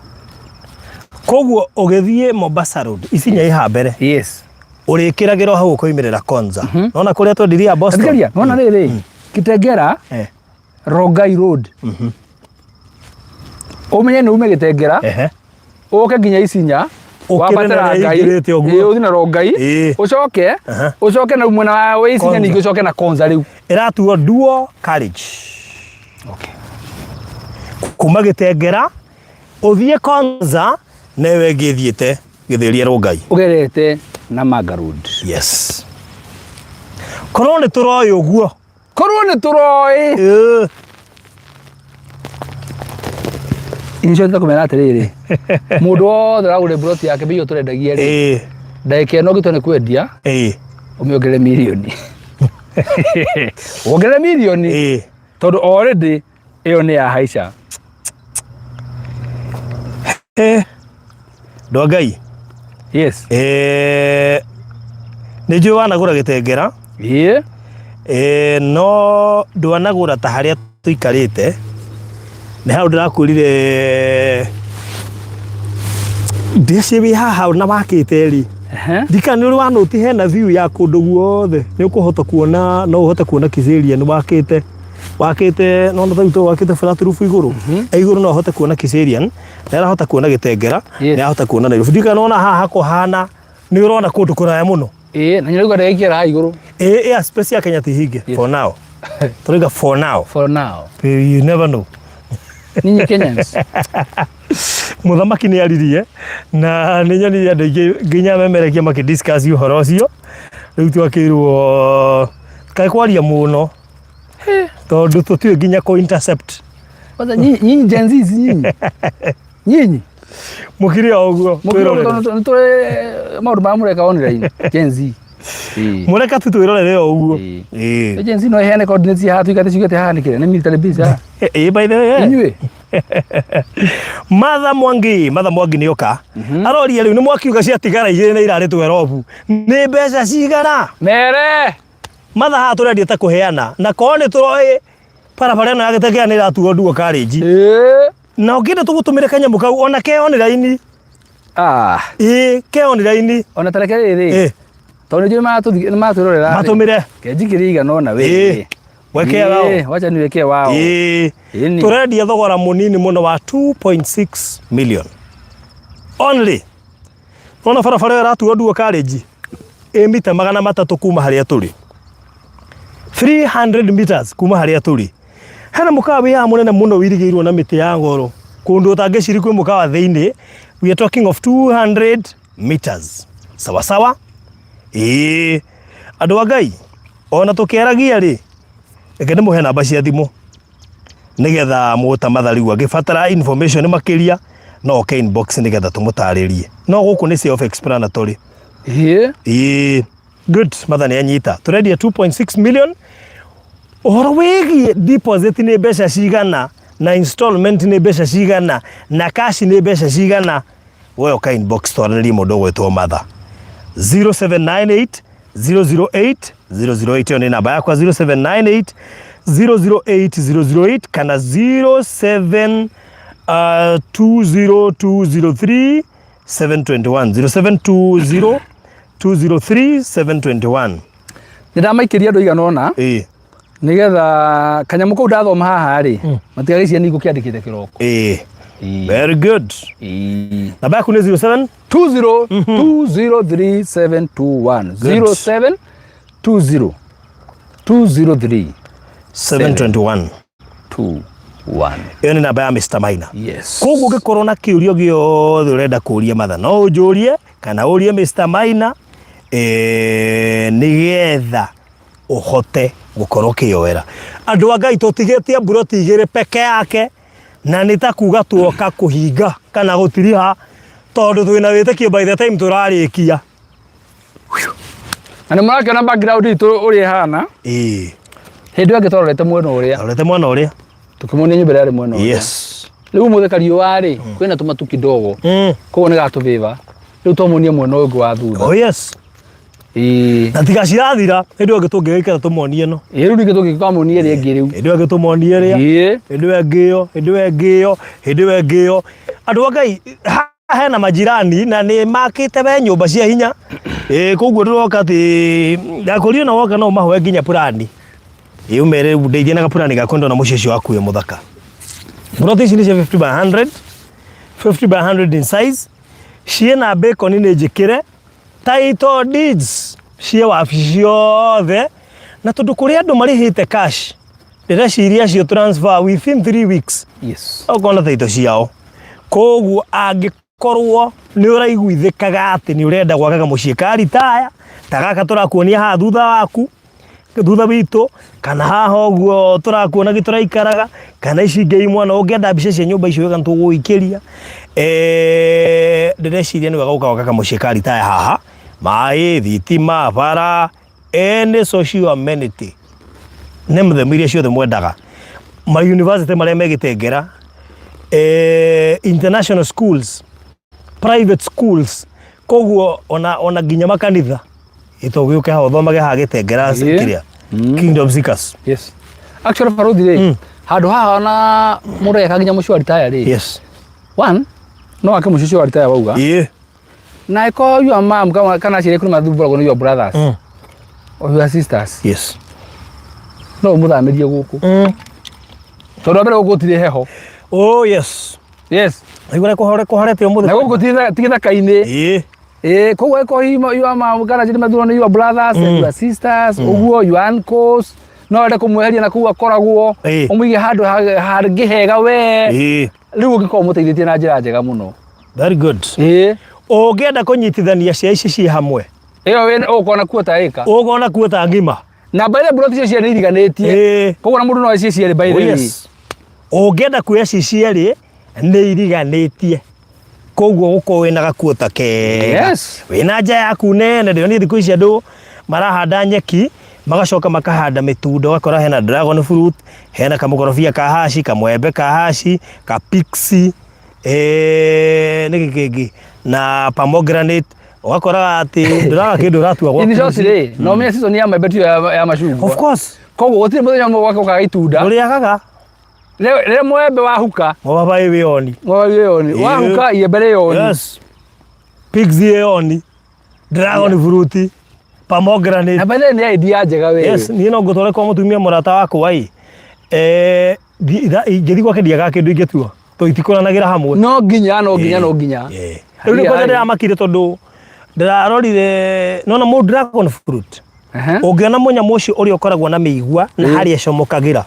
Koguo ũgĩthiĩ Mombasa Road, Isinya ĩ haha mbere. Yes. Ũrĩkĩragĩra hau ũkoimĩrĩra Konza. Nona kũrĩa twendirie ya Boston. Thikĩrĩria, nona rĩrĩ, Kitengela, Rongai Road. Ũmenye nĩ ume Gĩtengera, Ehe. ũke nginya Isinya, Ũkĩre wambate na harĩa Rongai, ingĩrĩte ũguo. ĩĩ, ũthiĩ na Rongai, Ĩĩ. ũcoke, Aha. ũcoke na mwena wa Isinya Konza. ningĩ ũcoke na Konza rĩu. Ĩratuo dual carriage. Okay. Kuma Gĩtengera ũthiĩ Konza na ĩyo ĩngĩ ĩthiĩte Gĩthĩria Rongai. Ũgerete Namanga Road. Yes. Korwo nĩ tũroĩ ũguo. Korwo nĩ tũroĩ. Ĩĩ. Inyuĩ ciothe kũmera atĩrĩrĩ, mũndũ wothe ũragũra mburoti yake mbei ĩyo tũrendagia rĩ, Ĩĩ. ndagĩka ĩno ũngĩtua nĩ kwendia, Ĩĩ. ũmĩongerere mirioni. Wongerere mirioni Ĩĩ. tondũ already ĩyo nĩ ya haica. Eh. Andũ a Ngai. Yes. Eh, nĩ njũĩ wanagũra Gĩtengera. Ĩĩ. Eh, no ndwanagũra ta harĩa tũikarĩte. Nĩ hau ndĩrakwĩrire ndĩci wĩ haha na wakĩte rĩ. Ehe. Ndika nĩ ũrĩ wanũti hena view ya kũndũ guothe. Nĩ ũkũhota kuona no ũhote kuona Kiserian wakĩte wakĩte no no tarĩu wakĩte flat roof igũrũ. E igũrũ no ũhote kuona Kiserian, nĩ arahota kuona Gĩtengera, Yes. nĩ arahota kuona Nairobi. Ndika nona haha kũhana nĩ ũrona kũndũ kũraya mũno. Ĩĩ, na nyarauga ndagĩikara haha igũrũ. Ĩ air space ya Kenya ti hinge Yes. for now. Tũrauga for now. For now. You never know. Ninyi Kenyans. Mũthamaki nĩ aririe na nĩ nyonire andũ aingĩ nginya memerekia makĩ discuss ũhoro ũcio. Rĩu twakĩrwo kaĩ kwaria mũno tondũ tũtiũĩ nginya kũ intercept. Kwanza nyinyi nyinyi Gen Zs nyinyi. Nyinyi. Mũkire o ũguo Mũkire twĩrorere. tondũ nĩ maũndũ marĩa mũreka online Gen Z. Ĩĩ. Mũreka tu twĩrorere o ũguo. Ĩĩ. Ĩĩ. Gen Z no ĩheane coordinates haha tuikate ciugĩte haha nĩkĩrĩa nĩ military base haha. Ĩĩ by the way. eh. Inyuĩ. Martha Mwangi, Martha Mwangi nĩ oka. Aroria rĩu nĩ mwakiuga ciatigara igĩrĩ na irarĩ twerobu. Nĩ mbeca cigana? Mere. Martha haha tũrendia ta kũheana. Na korwo nĩ tũroĩ barabara ĩno ya Gĩtengera nĩ ĩratuo nduo carriage. Ĩĩ. Na ũngĩenda tũgũtũmĩre kanyamũ kau ona ke online. Ah. Ĩĩ, ke online. Ona tareke rĩrĩ. Ĩĩ. Tondũ nĩ njũĩ nĩ maratwĩrorera. Matũmĩre. Kenjikĩrie igana ũna Ĩĩ. wĩ. Wekea wao. Ĩĩ, wacha niwekee wao. Ĩĩ. Ĩni. Tũrendia thogora mũnini mũno wa 2.6 million. Only. Wona barabara ĩyo ĩratuo nduo carriage ĩ mita 300 kuma harĩa tũrĩ. 300 meters kuma harĩa tũrĩ. Hena mũkawa wĩ haha mũnene mũno wĩirigĩirwo na mĩtĩ ya goro. Kũndũ ũtangĩciri kwĩ mũkawa thĩinĩ. We are talking of 200 meters. Sawa sawa? Ĩĩ. Andũ a Ngai, ona tũkĩaragia rĩ, reke ndĩmũhe namba cia thimũ nĩgetha mũta Martha rĩu angĩbatara information makĩria no oke inbox nĩgetha tũmũtarĩrie. No gũkũ nĩ self explanatory. Ĩĩ. Ĩĩ. Good, Martha nĩ anyita. Tũrendia 2.6 million. Ũhoro wĩgiĩ deposit nĩ mbeca cigana na installment nĩ mbeca cigana na cash nĩ mbeca cigana, we ũka inbox twaranĩrie mũndũ ũgwĩtwo Martha. 0798 008 008 ĩyo nĩ namba yakwa 0798 008 008 kana 07 20203 721 0720 203 721. Nĩ ndamaikĩria andũ aigana ũna Ĩĩ. Nĩgetha kanyamũ kau ndathoma haha rĩ, matigagĩciria nĩ ngũkĩandĩkĩte kĩroko. Ĩĩ. Ĩĩ. Very good. Ĩĩ. Namba yaku nĩ 07 20 203721 07 20 203 721. 2 1. Ĩyo nĩ namba ya Mr. Maina. Yes. Koguo ũngĩkorwo na kĩũria gĩothe ũrenda kũria Matha no ũnjũrie kana ũrie Mr. Maina eh, nĩgetha ũhote gũkorwo ũkĩyoera. Andũ a Ngai tũtigĩtie mburoti igĩrĩ peke yake na nĩ ta kuga tuoka kũhinga kana gũtiriha tondũ twĩna wĩtĩkio by the time tũrarĩkia. Na nĩ mũrakĩona background itũ ũrĩa ĩhana. Ĩĩ. Hĩndĩ ĩyo ĩngĩ twarorete mwena ũrĩa. Twarorete mwena ũrĩa. Tũkĩmonia nyũmba ĩrĩa yarĩ mwena ũrĩa. Yes. Rĩu ũmũthĩ kariũa rĩ, kwĩna tũmatu kidogo. Koguo nĩ gatũvĩva. Rĩu twamuonia mwena ũyũ ũngĩ wa thutha. Oh yes. Ĩĩ. Na tiga cirathira, hĩndĩ ĩyo ĩngĩ tũngĩgĩikara tũmonie ĩno. Ĩĩ rĩu ningĩ tũngĩkamuonia ĩrĩa ĩngĩ rĩu. Hĩndĩ ĩyo ĩngĩ tũmonie ĩrĩa. Ĩĩ. Hĩndĩ ĩyo ĩngĩ ĩyo, hĩndĩ ĩyo ĩngĩ ĩyo, hĩndĩ ĩyo ĩngĩ ĩyo. Andũ a Ngai, haha hena majirani na nĩ makĩte we nyũmba cia hinya. Ĩĩ koguo ndĩroka atĩ ndakũria na woka no ũmahoe nginya purani. Ĩĩ ũmere rĩu ndeithia na gapurani gakwa ndona mũciĩ ũcio waku wĩ mũthaka. Mburoti ici nĩ cia 50 by 100, 50 by 100 in size. Ciĩna bacon nĩ njĩkĩre, title deeds ciĩ wabici ciothe, na tondũ kũrĩ andũ marĩhĩte cash, ndĩreciria acio transfer within 3 weeks Yes. ũkona title ciao. Koguo angĩkorwo nĩ ũraiguithĩkaga atĩ nĩ ũrenda gwaka kamũciĩ ka retire ta gaka tũrakuonia haha thutha waku, thutha witũ, kana haha ũguo tũrakuonagia tũraikaraga, kana ici ingĩ i mwena ũngĩenda mbica cia nyũmba icio wega nĩtũgũgũikĩria. Ndĩreciria nĩ wega gũka gwaka kamũciĩ ka retire haha, maĩ, thitima, bara, any social amenity name them iria ciothe mwendaga. Ma university marĩa me Gĩtengera, international schools, private schools, koguo ona nginya makanitha ĩtũgĩũke haha ũthomage haha Gĩtengera Ĩĩ. kĩrĩa Kingdom Seekers. Yes. Actually baruthi rĩ, handũ haha ona mũndũ agĩaka nginya mũciĩ wa retire rĩ. Yes. One, no ake mũciĩ ũcio wa retire wauga. Ĩĩ. Na ĩkorwo your mom kana aciari aku nĩ mathumbũragwo nĩ your brothers or your sisters. Yes. No ũmũthamĩrie gũkũ. Tondũ wa mbere gũkũ gũtirĩ heho. Oh yes. Yes. Aigua ũrĩa kũhorete ũmũthĩ. Na gũkũ ti gĩthaka-inĩ. Ĩĩ. Ĩĩ, koguo ĩkorwo hihi your mom kana aciari mathurwo nĩ your brothers and your sisters, ũguo your uncles, no wende kũmweheria na kũu akoragwo, Ĩĩ. ũmũige handũ hangĩ hega we. Ĩĩ. Rĩu ũngĩkorwo ũmũteithĩtie na njĩra njega mũno. Very good. Ĩĩ. Ũngĩenda kũnyitithania cia ici ciĩ hamwe, Ĩyo wĩna ũkona kuota ĩka. ũkona kuota ng'ima. Na by the way mburoti icio cierĩ iriganĩtie. Ĩĩ. Koguo na mũndũ no eciĩ cierĩ by the Oh, way. yes. Ũngĩenda kuoya ci cierĩ nĩ iriganĩtie. Koguo gũkorwo wĩna gakuota kega. Yes. Wĩna nja yaku nene, ndĩronire thikũ ici andũ marahanda nyeki, magacoka makahanda mĩtunda, ũgakora hena dragon fruit, hena kamũkorobia ka haci, kamwembe ka haci, ka pixie, eh, nĩkĩ kĩngĩ na pomegranate, ũgakoraga atĩ ndũraga kĩndũ ũratua gwaku In short mũciĩ. rĩ, no ũmenye season ya maembe tiyo ya macungwa. Of course. Koguo gũtirĩ mũthenya ũmwe gwake ũkaga itunda. Ndũrĩagaga. Rĩrĩa mwembe wahuka, Mũbabaĩ wĩ oni. mũbabaĩ wĩ oni. Ĩĩ. Wahuka iembe rĩ oni. Yes. Pixie ĩ oni. Dragon fruit. Pomegranate. Na by the way nĩ idea njega we. Yes, niĩ no ngũtware kwa mũtumia mũrata wakwa ĩ. Eh, ingĩthiĩ gwake ndiagaga kĩndũ ingĩtua. Tondũ itikũranagĩra hamwe. No nginya, no nginya, no nginya. Ĩĩ. Rĩu nĩ kwanja ndĩramakire tondũ ndĩrarorire nona mũndũ dragon fruit. Aha. Ũngĩona mũnyamũ ũcio ũrĩa ũkoragwo na mĩigua na harĩa ĩcomokagĩra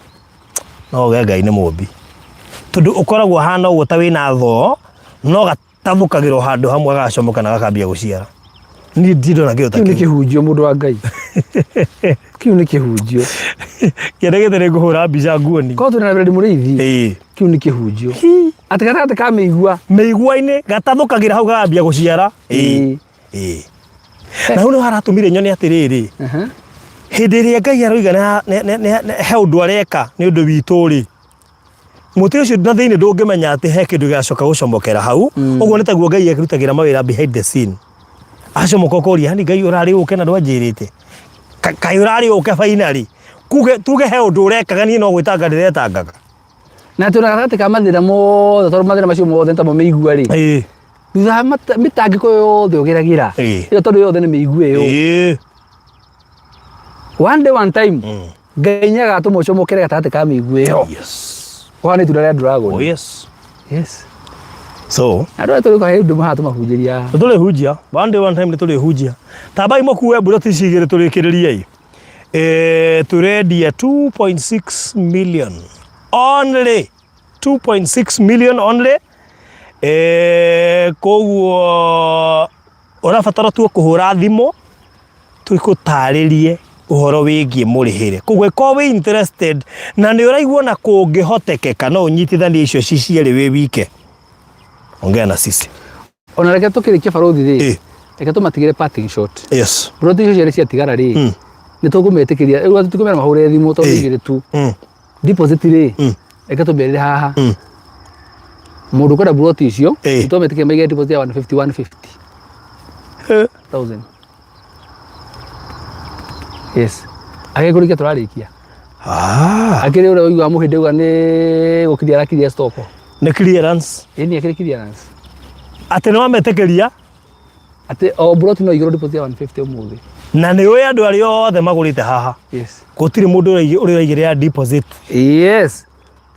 no uge Ngai nĩ mũmbi. Tondũ ũkoragwo ũhana ũguo ta wĩna thoo no gatathũkagĩra o handũ hamwe gagacomoka na gakambia gũciara. Niĩ ndirĩ ndona kĩndũ ta Kĩu nĩ kĩu. kĩhunjio mũndũ wa Ngai. Kĩu nĩ kĩhunjio. Kĩendekete nĩ ngũhũra mbica nguoni. Korwo twĩna Reverend Mũrĩithi, Ĩĩ. kĩu nĩ kĩhunjio. Atĩ gatagatĩ ka mĩigua. Mĩigua-inĩ gatathũkagĩra hau gakambia gũciara. Ĩĩ. Ĩĩ. Ĩĩ. Na hau nĩho haratũmire nyone atĩrĩrĩ, Aha. hĩndĩ ĩrĩa Ngai aroiga he ũndũ areka nĩ ũndũ witũ rĩ, mũtĩ ũcio na thĩinĩ ndũngĩmenya atĩ he kĩndũ gĩgacoka gũcomokera hau. Ũguo nĩ taguo Ngai akĩrutagĩra mawĩra behind the scene. Acomoka ũkoria, yani Ngai ũrarĩ ũke na ndwanjĩrĩte? Kaĩ ũrarĩ ũke finally? Kuge tuge he ũndũ ũrekaga niĩ no gwĩtanga ndĩretangaga. Na tũna gatagatĩ ka mathĩna mothe tondũ mathĩna macio mothe nĩ tamo mĩigua rĩ. Ĩĩ. Thutha wa mĩtangĩko yothe ũgeragĩra. Ĩĩ. Ĩyo tondũ yothe nĩ mĩigua ĩyo. Ĩĩ. One day one time. Ngai nĩ agatũma ũcomokere gatagatĩ ka mĩigua ĩyo. Yes. Ũhana itunda rĩa dragon. Oh yes. Yes. So, Andũ aya tũrĩ kwa hĩndĩ maha tũmahunjĩria. nĩ tũrĩhunjia one day one time nĩ tũrĩhunjia tambai mũkue mburoti ici igĩrĩ tũrĩkĩrĩrie ĩ tũrendia 2.6 million only 2.6 million only eh, koguo ũrabatara tu kũhũra thimũ tũgũtarĩrie ũhoro wĩgiĩ mũrĩhĩre koguo ĩkorwo wĩ interested na nĩ ũraigua ona kũngĩhotekeka no ũnyitithanie icio ci cierĩ wĩ wike ongea na sisi Ona reke tũkĩrĩkia barũthi rĩ. Ĩ. Reke tũmatigĩre parting shot. Yes. Mburoti icio cierĩ ciatigara rĩ. Nĩ tũkũmetĩkĩria. Rĩu tũtikũmera mahũre thimũ tondũ igĩrĩ tu. Deposit rĩ. Reke tũmerĩre haha. Mũndũ ũkwenda mburoti icio. Nĩ twametĩkĩria maige deposit ya 150 150. Thousand. Yes. Agĩkũrĩkia tũrarĩkia. Ah. Akĩrĩ ũrĩa ũiguaga mũhĩndĩ auga nĩ gũkiria arakiria stock. Nĩ clearance. Ĩni akĩrĩ clearance. Atĩ nĩ wametĩkĩria Atĩ o mburoti no igĩrwo deposit ya 150 ũmũthĩ. Na nĩ ũĩ andũ arĩa othe magũrĩte haha. Yes. Gũtirĩ mũndũ ũrĩ ũraigĩrĩra deposit. Yes.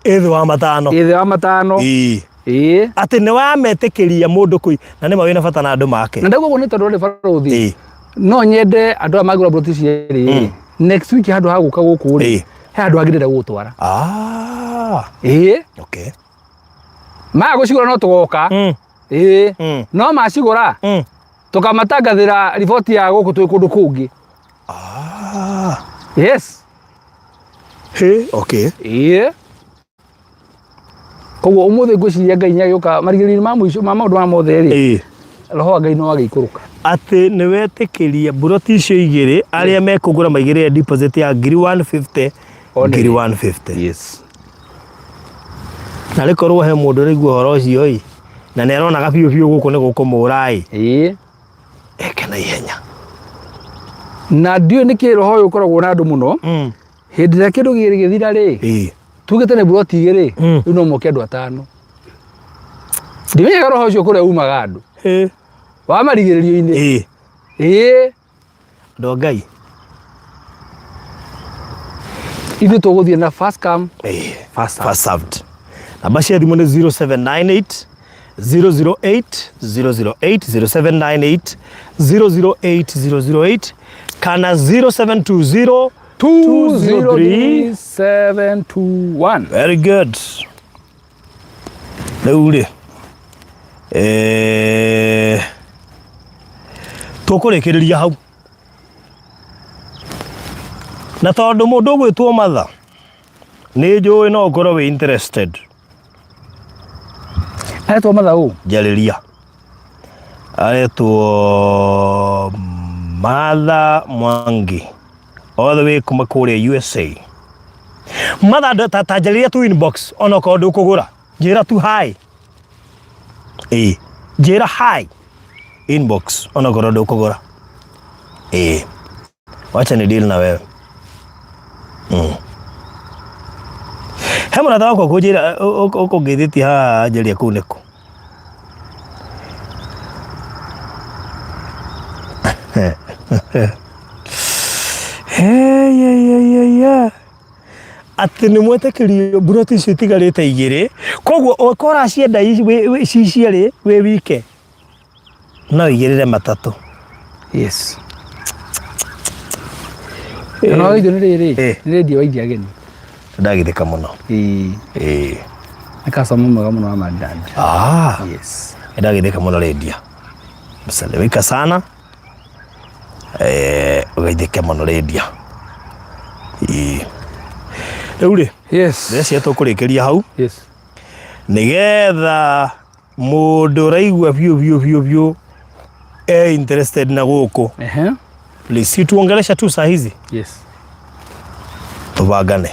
Ĩ thĩ wa matano. Ĩ thĩ wa matano. Ĩĩ. Ĩĩ. Atĩ nĩ wametĩkĩria mũndũ kũi na nĩma wĩna bata na andũ make. Na ndauga ũguo nĩ tondũ rĩ barũthi. Ĩĩ. No nyende andũ aya magũra mburoti ici rĩ. Next week handũ ha gũka gũkũ rĩ. Ĩĩ. He handũ hangĩ ndĩrenda gũgũtwara. Ah. Ĩĩ. Okay. Maga gũcigũra no tũgoka. Ĩĩ. No macigũra. Tũkamatangathĩra riboti ya gũkũ twĩ kũndũ kũngĩ. Ah. Yes. Hey, okay. Ĩĩ. Koguo ũmũthĩ ngwĩciria Ngai nĩ agĩũka marigĩrĩrio-inĩ ma mũico ma maũndũ maya mothe rĩ. Ĩĩ. Roho wa Ngai no agĩikũrũka. Atĩ nĩ wetĩkĩria mburoti icio igĩrĩ arĩa mekũgũra maigĩrĩre deposit ya ngiri 150 Only. ngiri 150. Yes. Na rĩkorwo he mũndũ ũraigua ũhoro ũcio ĩ na nĩ aronaga biũ biũ gũkũ nĩ gũkũmũra ĩ Ĩĩ. eke na ihenya. Na ndiũĩ nĩkĩ roho ũyũ ũkoragwo na andũ mũno. Hĩndĩ ĩrĩa kĩndũ gĩgĩthira rĩ. Tugĩte nĩ mburoti igĩrĩ rĩu no moke andũ atano. Ndimenyaga roho ũcio kũrĩa umaga andũ. Wa marigĩrĩrio-inĩ. Ĩĩ. Ĩĩ. Andũ a Ngai. Ithuĩ tũgũthiĩ na first come Ĩĩ. first served. First served. Namba cia thimũ nĩ 0798 008 008 0798 008 008 kana 0720 203 203 721. Very good. Rĩu rĩ eh, tũkũrĩkĩrĩria hau na tondũ mũndũ ũgwĩtwo Matha nĩ njũĩ no ũkorwo wĩ interested Aretwo Matha ũ? Njarĩria aretwo Martha Mwangi all the way kuma kũrĩa USA. Martha ta njarĩria tu inbox ona okorwo ndũkũgũra njĩra tu hi ĩĩ njĩra hi inbox ona okorwo ndũkũgũra ĩĩ wacha ni deal na wewe he mũrata wakwa kũnjĩra ũkũngeithĩtie haha anjĩria kũu nĩkũ Hey, yeah, yeah, yeah, yeah. Atĩ nĩ mwetĩkĩrio mburoti icio itigarĩte igĩrĩ koguo ũkorwo ũracienda ci cierĩ wĩ wike no igĩrĩre matatũ. Yes. Na wageithio nĩ rĩrĩ, Eh. nĩ rĩndiũ waithia ageni. Ndagithĩka mũno. Ĩĩ. Ĩĩ. Nĩ customer mwega mũno wa Mandanda. Ah. Yes. Ndagithĩka mũno rĩndia. Msalimika sana. Eh, ũgeithĩke mũno rĩndia. Ĩĩ. Rĩu rĩ, Yes. ndĩreciria tũkũrĩkĩria hau Yes. nĩgetha Mũndũ ũraigua biũ biũ biũ biũ e interested na gũkũ Ehe. please, si tuongelesha tu saa hizi Yes. tũbangane.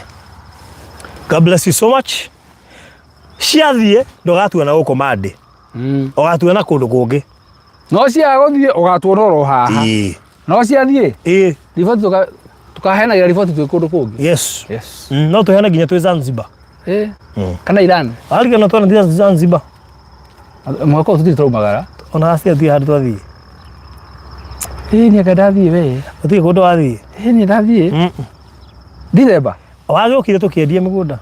God bless you so much. Ciathiĩ ndũgatuona gũkũ Monday, ũgatuona kũndũ kũngĩ. No cia gũthiĩ ũgatuona oro haha. Ĩĩ. No ciathiĩ Ĩĩ. riboti tũkaheanagira riboti twĩ kũndũ kũngĩ. Yes. Yes. No tũheane nginya twĩ Zanzibar. Eh. Kana Iran. Warigana twana Zanzibar. Mwaka ũyũ tũtirĩ tũraumagara. Ona acio athiĩ handũ twathiĩ. Ĩĩ niĩ anga ndathiĩ we. Gũtirĩ kũndũ wathiĩ. Ĩĩ niĩ ndathiĩ. Dithemba Wagĩũkire tũkĩendia mĩgũnda.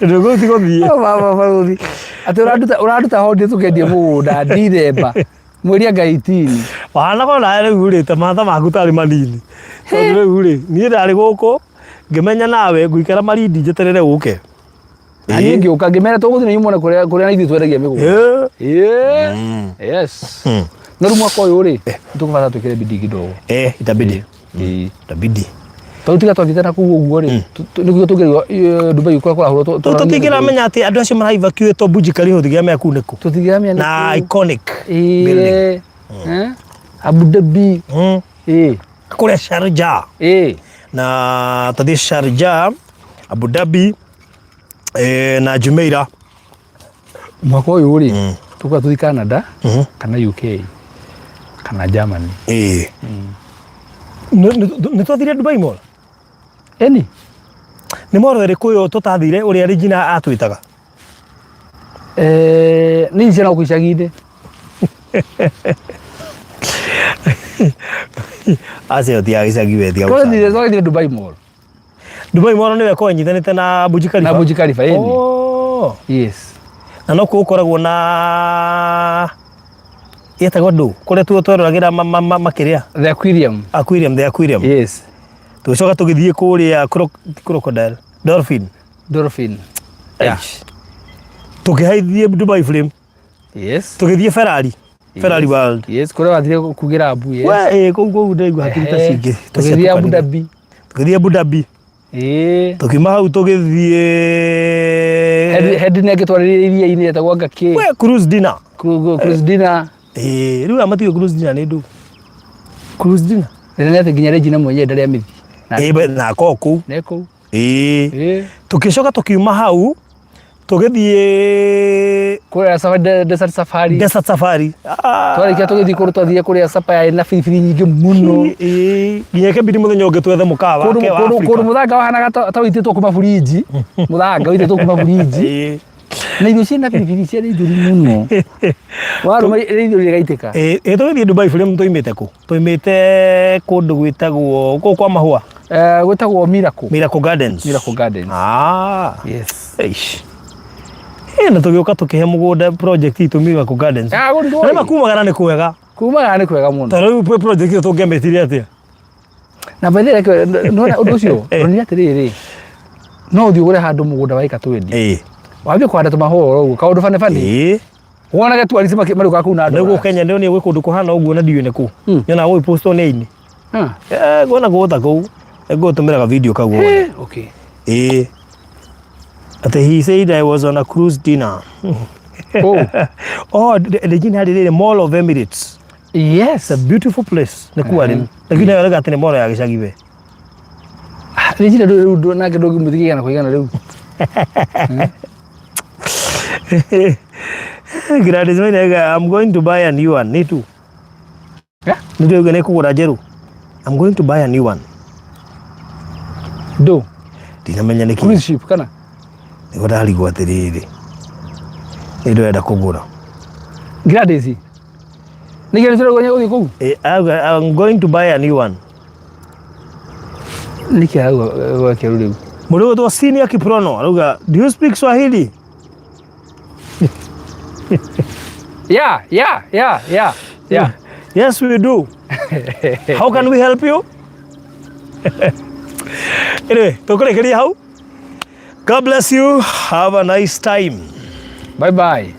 Ndũgũ ti gũthiĩ. Oh, baba barũthi atĩ ũranduta ũranduta hondi tũkendie mũgũnda Dithemba mweri anga 18. Wahana nawe rĩu rĩ ta matha maku tarĩ manini. Tondũ rĩu rĩ niĩ ndarĩ gũkũ ngĩmenya nawe ngũikara Malindi njeterere ũke. Na niĩ ngĩũka ngĩmera tũgũthiĩ na inyuĩ muone kũrĩa kũrĩa na ithuĩ twendagia mĩgũnda. Eh. Yeah. Yes. No rĩu mwaka ũyũ rĩ tũkũbatara twĩkĩre bidii kidogo. Eh, itabidi. Ĩĩ. Itabidi. Tondũ tiga twathiĩte na kũu ũguo rĩ nĩguo tũngĩrigwo Dubai kũrĩa kũrahũrwo Tũtingĩramenya atĩ andũ acio mara evacuate Burj Khalifa tũtingĩramenya kũu nĩkũ. Tũtingĩramenya Na iconic building. Ĩĩ. Abu Dhabi. Ĩĩ. Kũrĩa Sharjah. Ĩĩ. Na tũthiĩ Sharjah, Abu Dhabi eh, na Jumeirah. Mwaka ũyũ rĩ tũkwa tũthiĩ Canada kana UK kana Germany. Ĩĩ. Nĩ twathire Dubai Mall? Eni. Nĩ mall ĩrĩkũ ĩyo tũtathire ũrĩa Regina atwĩtaga? Eh, nĩ ici na icagi-inĩ. Acio ti a gĩcagi we tiga Twathire gũcanga. twathire Dubai Mall. Dubai Mall nĩyo ĩkoragwo ĩnyitanĩte na Burj Khalifa. Na Burj Khalifa ĩni. Oh. Yes. Na no kuo gũkoragwo na yetagwo ndũ kũrĩa tuo tweroragĩra makĩrĩa The Aquarium. Aquarium, the aquarium. Yes. Tũgĩcoka tũgĩthiĩ kũrĩa crocodile, dolphin. Dolphin. Yeah. Eish. Tũkĩhaithie Dubai Frame, Yes. tũgĩthiĩ Ferrari, Ferrari Yes. World. Yes, kũrĩa wathire kugĩra mbu. Yes. We ĩ kũu kũu ndaigua hakiri ta Ehe. cingĩ. ta Tũgĩthiĩ Abu ciatukanire. Dhabi. Tũgĩthiĩ Abu Dhabi. Ĩĩ. Tũkiuma hau tũgĩthiĩ Head nĩ angĩtwarĩria iria-inĩ etagwo anga kĩ. we cruise dinner. Cruise dinner. Ĩĩ rĩu amatigo cruise dinner nĩ ndũ. Cruise dinner. Nĩ atĩ nginya Regina mwenyewe ndarĩ amĩthiĩ. Na Ĩĩ na ko kũu. nĩ kũu. Ĩĩ. Ĩĩ. Tũgĩcoka tũkiuma hau tũgĩthiĩ Kũrĩa safari desert safari. Desert Safari. Ah. Twarĩkia tũgĩthiĩ kũndũ twathire kũrĩa sapa yarĩ na biribiri nyingĩ mũno. Ĩĩ, nginya kĩbindi mũthenya ũngĩ twethe mũkawa Kũndũ wake wa kũndũ Afrika. kũndũ mũthanga wahanaga ta ũitĩtwo kuma burinji. Mũthanga ũitĩtwo kuma burinji. Ĩĩ. Na irio ciĩna biribiri ciarĩ njũru mũno. Warũma irio rĩgaitĩka. Ĩĩ, ĩ tũgĩthiĩ Dubai Frame tũimĩte kũ? Tũimĩte kũndũ gwĩtagwo kũu kwa mahũa. Eh, gwĩtagwo Miracle. Miracle Gardens. Miracle Gardens. Ah. Yes. Eish. Ĩ na tũgĩũka tũkĩhe mũgũnda project itũ Miracle Gardens. Ah, gũrirwo Na ĩ. nĩma kumagara nĩ kwega. Kumagara nĩ kwega mũno. Ta rĩu project ĩyo tũngĩamĩtire atĩa? Na by the way, nona ũndũ ũcio, onire atĩrĩrĩ, no ũthiĩ ũgũre handũ mũgũnda wa ĩka 20. Ĩĩ. Wambie kũhanda tũmahũa oro ũguo, kaũndũ bane bane. Ĩĩ. Wonage tourists marĩũkaga kũu na Nĩ gũkũ andũ. Kenya ndĩronire gwĩ kũndũ kũhana ũguo na ndiũĩ nĩ kũ. Nyonaga gũgĩpostwo nĩ aini. Ah. Eh, ngona gũta kũu. Ngũtũmĩra ga video kau wone. Okay. Ĩĩ. Atĩ he said I was on a cruise dinner. Oh. Oh, Regina harĩ rĩrĩ Mall of Emirates. Yes. It's a beautiful place. Nĩ kuo arĩ. Lakini nayo rĩga atĩ nĩ mall ya gĩcagi we. Regina rĩu rĩu nake ndũngĩmũthiĩ igana kwa igana rĩu. Gladys Maina I'm going to buy a new one. Nĩ tu. Yeah? Nĩ ndauga nĩ kũgũra njerũ. I'm going to buy a new one. Ndũ. Ndinamenya nĩkĩ. Cruise ship kana? Nĩguo ndarigwo atĩrĩrĩ. Nĩ ndĩrenda kũgũra. Gladys. Nĩ kĩndũ tũrauga gũthiĩ kũu? Eh, I'm going to buy a new one. Nĩkĩ arauga gwakĩrũ rĩu? Mũndũ ũgwĩtwo Senior Kiprono arauga, do you speak Swahili? Yeah. Yes, we do. How can we help you? Anyway, tũkũrĩkĩria hau. God bless you. Have a nice time. Bye bye.